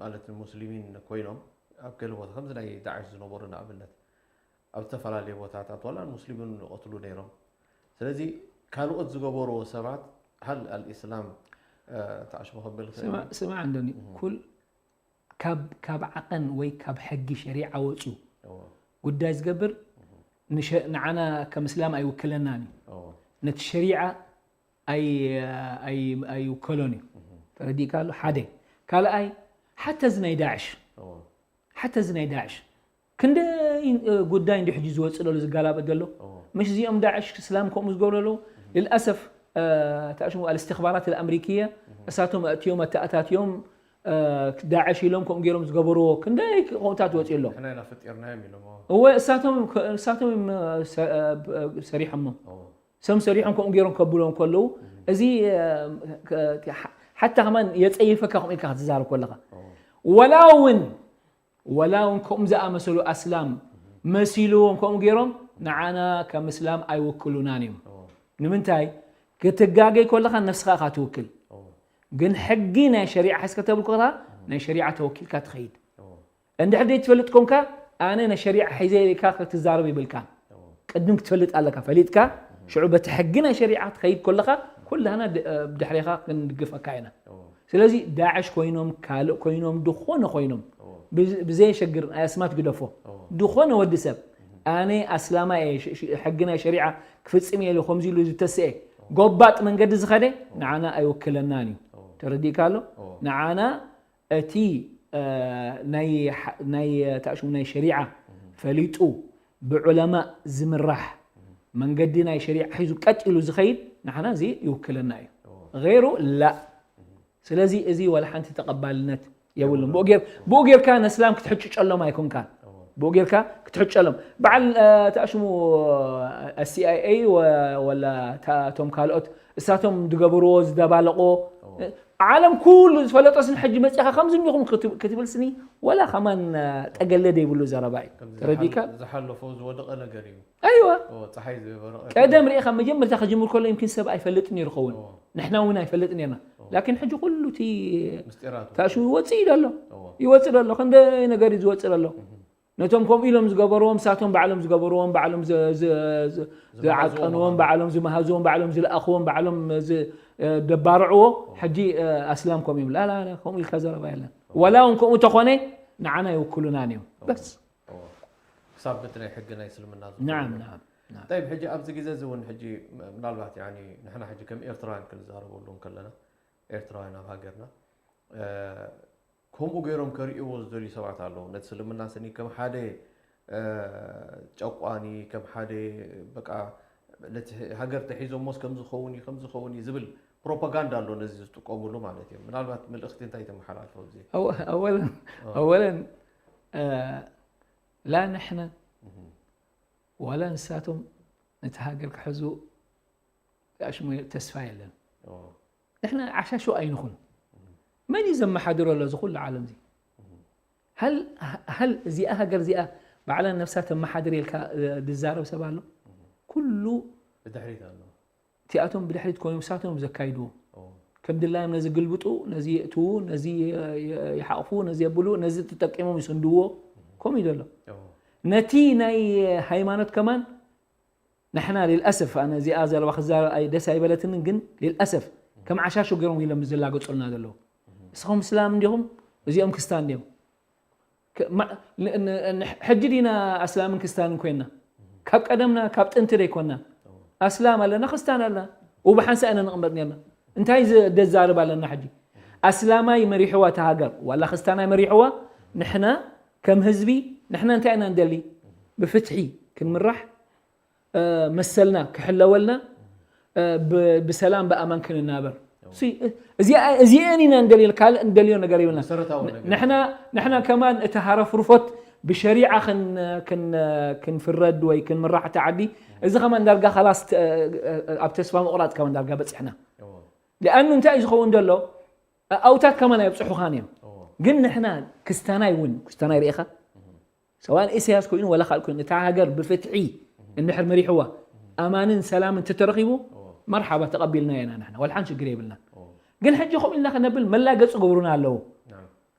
ማለት ሙስሊሚን ኮይኖም ኣብ ገለ ቦታ ከምዚ ናይ ዳዕሽ ዝነበሩ ንኣብነት ኣብ ዝተፈላለየ ቦታታት ዋላ ሙስሊምን ይቐትሉ ነይሮም። ስለዚ ካልኦት ዝገበርዎ ሰባት ሃል ኣልኢስላም ተዓሽሙ ከብል ስማዕ እንደኒ ኩል ካብ ዓቐን ወይ ካብ ሕጊ ሸሪዓ ወፅዩ ጉዳይ ዝገብር ንዓና ከም እስላም ኣይውክለናን እዩ። ነቲ ሸሪዓ ኣይውከሎን እዩ። ተረዲእካ ኣሎ ሓደ ካልኣይ ሓተ እዚ ናይ ዳዕሽ ሓተ እዚ ናይ ዳዕሽ ክንደይ ጉዳይ እንዲ ሕጂ ዝወፅእ ዘሎ ዝጋላበጥ ዘሎ ምሽ እዚኦም ዳዕሽ እስላም ከምኡ ዝገብሩ ኣለዉ ልልኣሰፍ ታሽሙ ኣልስትኽባራት ኣልኣምሪክየ እሳቶም ኣእትዮም ኣተኣታትዮም ዳዕሽ ኢሎም ከምኡ ገይሮም ዝገበርዎ ክንደይ ከምኡታት ወፂኡ ኣሎ። እወ እሳቶም እሳቶም እዮም ሰሪሖሞ። ሰም ሰሪሖም ከምኡ ገይሮም ከብሎም ከለዉ እዚ ሓታ ከማን የፀይፈካ ከምኡ ኢልካ ክትዛረብ ከለኻ ወላ እውን ወላ እውን ከምኡ ዝኣመሰሉ ኣስላም መሲልዎም ከምኡ ገይሮም ንዓና ከም እስላም ኣይውክሉናን እዮም። ንምንታይ ክትጋገይ ከለኻ ነፍስኻ ኢኻ ትውክል። ግን ሕጊ ናይ ሸሪዓ ሒዝካ ተብል ከለኻ ናይ ሸሪዓ ተወኪልካ ትኸይድ። እንድሕር ዘይትፈልጥ ኮንካ ኣነ ናይ ሸሪዓ ሒዘ ኢልካ ክትዛረብ ይብልካን። ቅድም ክትፈልጥ ኣለካ። ፈሊጥካ ሽዑ በቲ ሕጊ ናይ ሸሪዓ ትኸይድ ከለኻ ኩላህና ብድሕሬኻ ክንድግፈካ ኢና። ስለዚ ዳዕሽ ኮይኖም ካልእ ኮይኖም ድኾነ ኮይኖም ብዘየሸግር ናይ ኣስማት ግደፎ ድኾነ ወዲ ሰብ ኣነ ኣስላማ እየ ሕጊ ናይ ሸሪዓ ክፍፅም እየ ኢሉ ከምዚ ኢሉ ዝተስአ ጎባጥ መንገዲ ዝኸደ ንዓና ኣይወክለናን እዩ። ተረዲእካ ኣሎ ንዓና እቲ ናይ ታሽሙ ናይ ሸሪዓ ፈሊጡ ብዑለማእ ዝምራሕ መንገዲ ናይ ሸሪዓ ሒዙ ቀጥ ኢሉ ዝኸይድ ንዓና እዚ ይውክለና እዩ። غيሩ ላእ። ስለዚ እዚ ዋላ ሓንቲ ተቐባልነት የብሉን። ብኡ ጌርካ ነስላም ክትሕጭጨሎም ኣይኮንካን። ብኡ ጌርካ ክትሕጨሎም በዓል ታሽሙ CIA ወላ እቶም ካልኦት እሳቶም ዝገበርዎ ዝደባለቆ ዓለም ኩሉ ዝፈለጦ ስኒ ሕጂ መፂኻ ከምዚ እንዲኹም ክትብል ስኒ ወላ ከማን ጠገለ ዘይብሉ ዘረባ እዩ። ተረዲካ? ዝሓለፎ ዝወደቐ ነገር እዩ። ኣይዋ ጸሓይ ዝበረቐ ቀደም ርኢኻ መጀመርታ ከጅምር ከሎ ይምኪን ሰብ ኣይፈልጥ ነይሩ ኸውን ንሕና እውን ኣይፈልጥ ነርና። ላኪን ሕጂ ኩሉ እቲ ታሽሙ ይወፅእ እዩ ደሎ ይወፅእ ደሎ ክንደይ ነገር እዩ ዝወፅእ ደሎ። ነቶም ከምኡ ኢሎም ዝገበርዎም ሳቶም ባዕሎም ዝገበርዎም ባዕሎም ዝዓቀንዎም ባዕሎም ዝመሃዝዎም ባዕሎም ዝለኣኽዎም ባዕሎም ደባርዕዎ ሕጂ ኣስላም ከምኡ እዮም ላላ ከምኡ ኢልካ ዘረባ የለን። ወላ እውን ከምኡ ተኾነ ንዓና ይውክሉናን እዮም በስ። ክሳብ በቲ ናይ ሕጊ ናይ እስልምና ዝኮነ ናዓም ናዓም ናዓም። ጠይብ ሕጂ ኣብዚ ግዜ እዚ እውን ሕጂ ምናልባት ያኒ ንሕና ሕጂ ከም ኤርትራውያን ክንዛረበሉ እንከለና ኤርትራውያን ኣብ ሃገርና ከምኡ ገይሮም ከርእይዎ ዝደልዩ ሰባት ኣለዉ። ነቲ እስልምና ስኒ ከም ሓደ ጨቋኒ ከም ሓደ በቃ ነቲ ሃገር ተሒዞሞስ ከም ዝኸውን እዩ ከም ዝኸውን እዩ ዝብል ፕሮፓጋንዳ ኣሎ ነዚ ዝጥቀሙሉ ማለት እዮም። ምናልባት መልእኽቲ እንታይ ተመሓላልፎ ኣብዚ? ኣወለን ኣወለን ላ ንሕና ዋላ ንሳቶም ነቲ ሃገር ክሕዙ ኣሽሙ ተስፋ የለን። ንሕና ዓሻሹ ኣይንኹን። መን እዩ ዘመሓድሮ ኣሎ እዚ ኩሉ ዓለም እዚ? ሃል እዚኣ ሃገር እዚኣ ባዕላ ነብሳ ተመሓድር ኢልካ ዝዛረብ ሰብ ኣሎ? ኩሉ ብድሕሪት ኣሎ። እቲኣቶም ብድሕሪት ኮይኖም ንሳቶም እዮም ዘካይድዎ። ከም ድላዮም ነዚ ግልብጡ፣ ነዚ የእትዉ፣ ነዚ ይሓቕፉ፣ ነዚ የብሉ፣ ነዚ ተጠቂሞም ይስንድዎ። ከምኡ እዩ ዘሎ። ነቲ ናይ ሃይማኖት ከማን ንሕና ሊልኣሰፍ ኣነ እዚኣ ዘረባ ክዛረብ ኣይ ደስ ኣይበለትንን ግን ሊልኣሰፍ ከም ዓሻሹ ገይሮም ኢሎም ዝላገጹልና ዘለዉ። ንስኹም እስላም እንዲኹም እዚኦም ክስታን እንዲዮም። ከ- ማ- ን- ን- ን- ሕጂ ዲና ኣስላምን ክስታንን ኮይና? ካብ ቀደምና ካብ ጥንቲ ደይኮና? ኣስላም ኣለና፣ ክስታን ኣለና። ወብሓንሳ ኢና ንቕመጥ ነርና። እንታይ ዘ- ደዛርብ ኣለና ሕጂ? ኣስላማይ መሪሕዋ እታ ሃገር ዋላ ክስታናይ መሪሕዋ? ንሕና ከም ህዝቢ ንሕና እንታይ ኢና ንደሊ? ብፍትሒ ክንምራሕ፣ መሰልና ክሕለወልና፣ ብሰላም ብኣማን ክንናበር። እዚአን ኢና እንደልዮ፣ ካልእ እንደልዮ ነገር ይብልና። ንሕና ከማን እቲ ሃረፍርፎት ብሸሪዓ ክንፍረድ ወይ ክንምራሕ እቲ ዓዲ፣ እዚ ከማን ዳርጋ ካላስ ኣብ ተስፋ ምቑራፅ ከማን ዳርጋ በፂሕና። ሊኣኑ እንታይ እዩ ዝኸውን ዘሎ? ኣውታት ከማን ኣይብፅሑኻን እዮም። ግን ንሕና ክስታናይ እውን፣ ክስታናይ ርኢኻ ሰዋን ኢሳያስ ኮይኑ ወላ ካልእ ኮይኑ እታ ሃገር ብፍትሒ እንድሕር መሪሕዋ ኣማንን ሰላምን እንተተረኺቡ መርሓባ ተቐቢልና ኢና ንሕና ወላ ሓንቲ ሽግር የብልና። ግን ሕጂ ከምኡ ኢልና ከነብል መላገፂ ገብሩና ኣለዉ።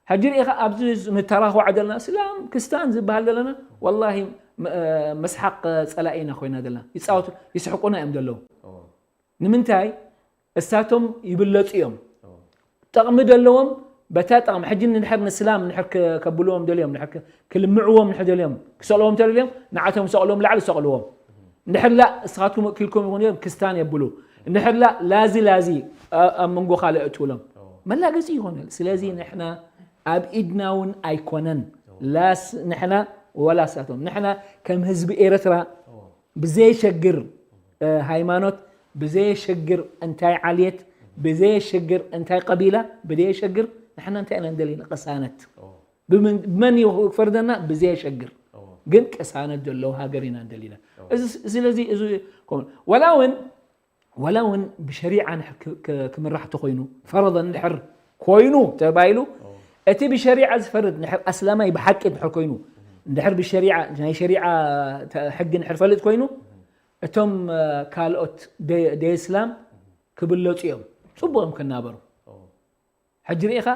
ሕጂ ርኢኻ ኣብዚ ንተራኽቦ ዘለና እስላም ክስታን ዝበሃል ዘለና ወላሂ መስሓቕ ፀላኢ ኢና ኮይና ዘለና። ይፃወቱ ይስሕቁና እዮም ዘለዉ። ንምንታይ እሳቶም ይብለፁ እዮም። ጠቕሚ ደለዎም በታ ጠቕሚ ሕጂ ንድሕር ንስላም ንድሕር ከብልዎም ደልዮም ንድሕር ክልምዕዎም ንድሕር ደልዮም ክሰቕልዎም ተደልዮም ንዓቶም ሰቕልዎም ላዕሊ ሰቕልዎም። እንድሕር ላ እስኻትኩም ወኪልኩም ይኹን እዮም ክስታን የብሉ። እንድሕር ላ ላዚ ላዚ ኣብ መንጎ ካልእ እትብሎም መላገፂ ይኾነል። ስለዚ ንሕና ኣብ ኢድና እውን ኣይኮነን ላስ ንሕና ወላ እሳቶም ንሕና ከም ህዝቢ ኤርትራ ብዘየሸግር ሃይማኖት ብዘየሸግር እንታይ ዓልየት ብዘየሸግር እንታይ ቀቢላ ብዘየሸግር ንሕና እንታይ ኢና ንደሊ? ቅሳነት። ብመን እዩ ክፈርደና? ብዘየሸግር ግን ቅሳነት ዘለዎ ሃገር ኢና ንደሊና። ስለዚ እዚ ወላ እውን ወላ እውን ብሸሪዓ ክምራሕ ተኮይኑ ፈረደን እንድሕር ኮይኑ ተባሂሉ እቲ ብሸሪዓ ዝፈርድ እንድሕር ኣስላማይ ብሓቂ እንድሕር ኮይኑ እንድሕር ብሸሪዓ ናይ ሸሪዓ ሕጊ እንድሕር ፈልጥ ኮይኑ እቶም ካልኦት ደየስላም ክብለፁ እዮም። ፅቡቅ እዮም ክናበሩ። ሕጂ ርኢኻ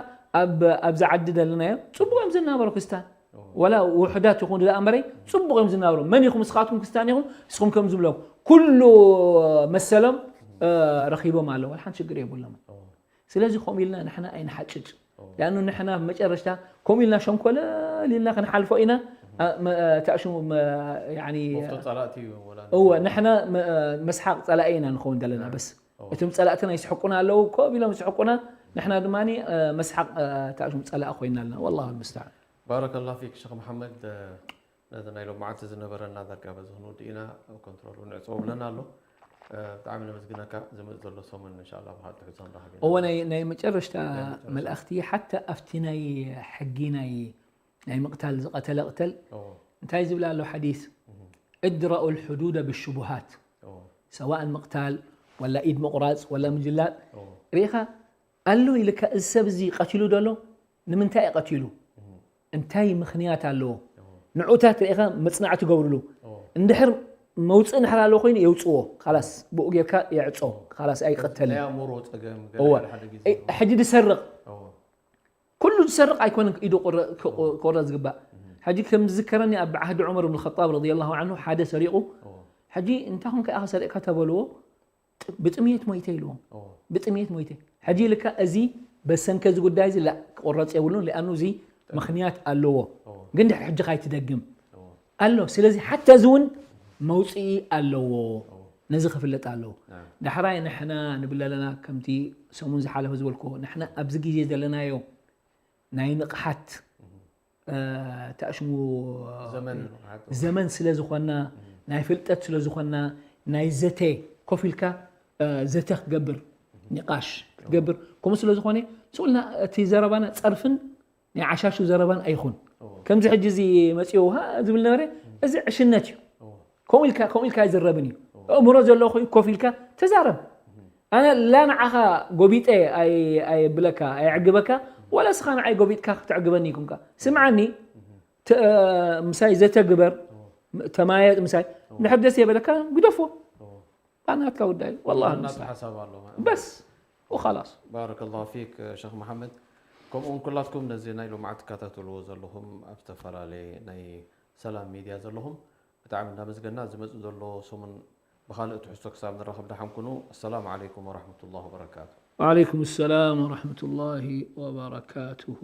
ኣብዚ ዓዲ ዘለናዮ ፅቡቅ እዮም ዝናበሩ ክስታን ወላ ውሕዳት ይኹኑ ደኣ እምበረይ ፅቡቅ እዮም ዝናበሩ። መን ኢኹም እስኻትኩም ክስታን ኢኹም እስኹም ከም ዝብሎም ኩሉ መሰሎም ረኺቦም ኣለዉ። ሓንቲ ሽግር የብሎም። ስለዚ ከምኡ ኢልና ንሕና ኣይንሓጭጭ። ሊኣኑ ንሕና መጨረሽታ ከምኡ ኢልና ሸንኮለል ኢልና ክንሓልፎ ኢና። ተእሽሙ እወ ንሕና መስሓቅ ፀላኢ ኢና ንኸውን ዘለና በስ እቶም ፀላእትና ይስሕቁና ኣለዉ። ኮብ ኢሎም ይስሕቁና ንሕና ድማ መስሓቅ ተእሽሙ ፀላኢ ኮይና ኣለና። ወላሁ ልሙስተዓን። ባረከላ ፊክ ሸኽ መሓመድ። ነዚ ናይ ሎማዓንቲ ዝነበረና ዳርጋ በዚ ክንውድእ ኢና። ኮንትሮሉ ንዕፅቦ ብለና ኣሎ። ብጣዕሚ ነመስግነካ። ዝመፅ ዘሎ ሰሙን እንሻላ ብካል ትሕዝቶ ንራኸብ ኢና። እወ ናይ መጨረሽታ መልእኽቲ ሓታ ኣብቲ ናይ ሕጊ ናይ ናይ ምቕታል ዝቐተለ ቅተል እንታይ ዝብል ኣሎ ሓዲስ እድረኡ ልሕዱደ ብሽቡሃት ሰዋእን ምቕታል ወላ ኢድ ምቑራፅ ወላ ምጅላጥ ርኢኻ ኣሎ ኢልካ እዚ ሰብ እዚ ቀቲሉ ደሎ ንምንታይ እዩ ቀቲሉ እንታይ ምኽንያት ኣለዎ ንዑታት ርኢኻ መፅናዕቲ ገብርሉ እንድሕር መውፅእ እንድሕር ኣለዎ ኮይኑ የውፅዎ ካላስ ብኡ ጌርካ የዕፆ ካላስ ኣይቀተልን ሕጂ ዝሰርቕ ኩሉ ዝሰርቕ ኣይኮነን ኢዱ ክቆረፅ ዝግባእ። ሕጂ ከም ዝዝከረኒ ኣብ ዓህዲ ዑመር ብን ኸጣብ ረዲየላሁ ዓንሁ ሓደ ሰሪቑ ሕጂ እንታይ ኮንካ ኢኻ ሰሪቕካ ተበልዎ ብጥምየት ሞይተ ኢልዎም። ብጥምየት ሞይተ። ሕጂ ኢልካ እዚ በሰንከ እዚ ጉዳይ እዚ ላ ክቆረፅ የብሉን ሊኣኑ እዚ ምኽንያት ኣለዎ። ግን ድሕሪ ሕጂ ካይትደግም ኣሎ። ስለዚ ሓታ እዚ እውን መውፅኢ ኣለዎ። ነዚ ክፍለጥ ኣለዎ። ዳሕራይ ንሕና ንብል ኣለና ከምቲ ሰሙን ዝሓለፈ ዝበልኩዎ ንሕና ኣብዚ ግዜ ዘለናዮ ናይ ንቕሓት ተኣሽሙ ዘመን ስለ ዝኾና ናይ ፍልጠት ስለ ዝኾና ናይ ዘተ ኮፍ ኢልካ ዘተ ክገብር ኒቃሽ ክትገብር ከምኡ ስለ ዝኾነ ስኡልና እቲ ዘረባና ጸርፍን ናይ ዓሻሹ ዘረባን ኣይኹን። ከምዚ ሕጂ እዚ መጺኡ ሃ ዝብል ነበረ እዚ ዕሽነት እዩ። ከምኡ ኢልካ ከምኡ ኢልካ ኣይዝረብን እዩ። ኣእምሮ ዘለዎ ኮይኑ ኮፍ ኢልካ ተዛረብ። ኣነ ላ ንዓኻ ጎቢጠ ኣይ ኣየብለካ ኣየዕግበካ ወላ እስኻ ንዓይ ጎቢጥካ ክትዕግበኒ ይኩንካ። ስምዓኒ ተ- ምሳይ ዘተግበር ተማየጥ ምሳይ እንድሕር ደስ የበለካ ግደፎ። ናትካ ጉዳይ እዩ። والله المستعان. በስ وخلاص. بارك الله فيك ሸኽ መሓመድ። ከምኡውን ኩላትኩም ነዚ ናይ ሎምዓት ትከታተልዎ ዘለኹም ኣብ ዝተፈላለየ ናይ ሰላም ሚድያ ዘለኹም ብጣዕሚ እናመስገና ዝመፅእ ዘሎ ሰሙን ብኻልእ ትሕዝቶ ክሳብ ንራኸብ ደሓን ኩኑ። السلام عليكم ورحمة الله وبركاته. وعليكم السلام ورحمة الله وبركاته.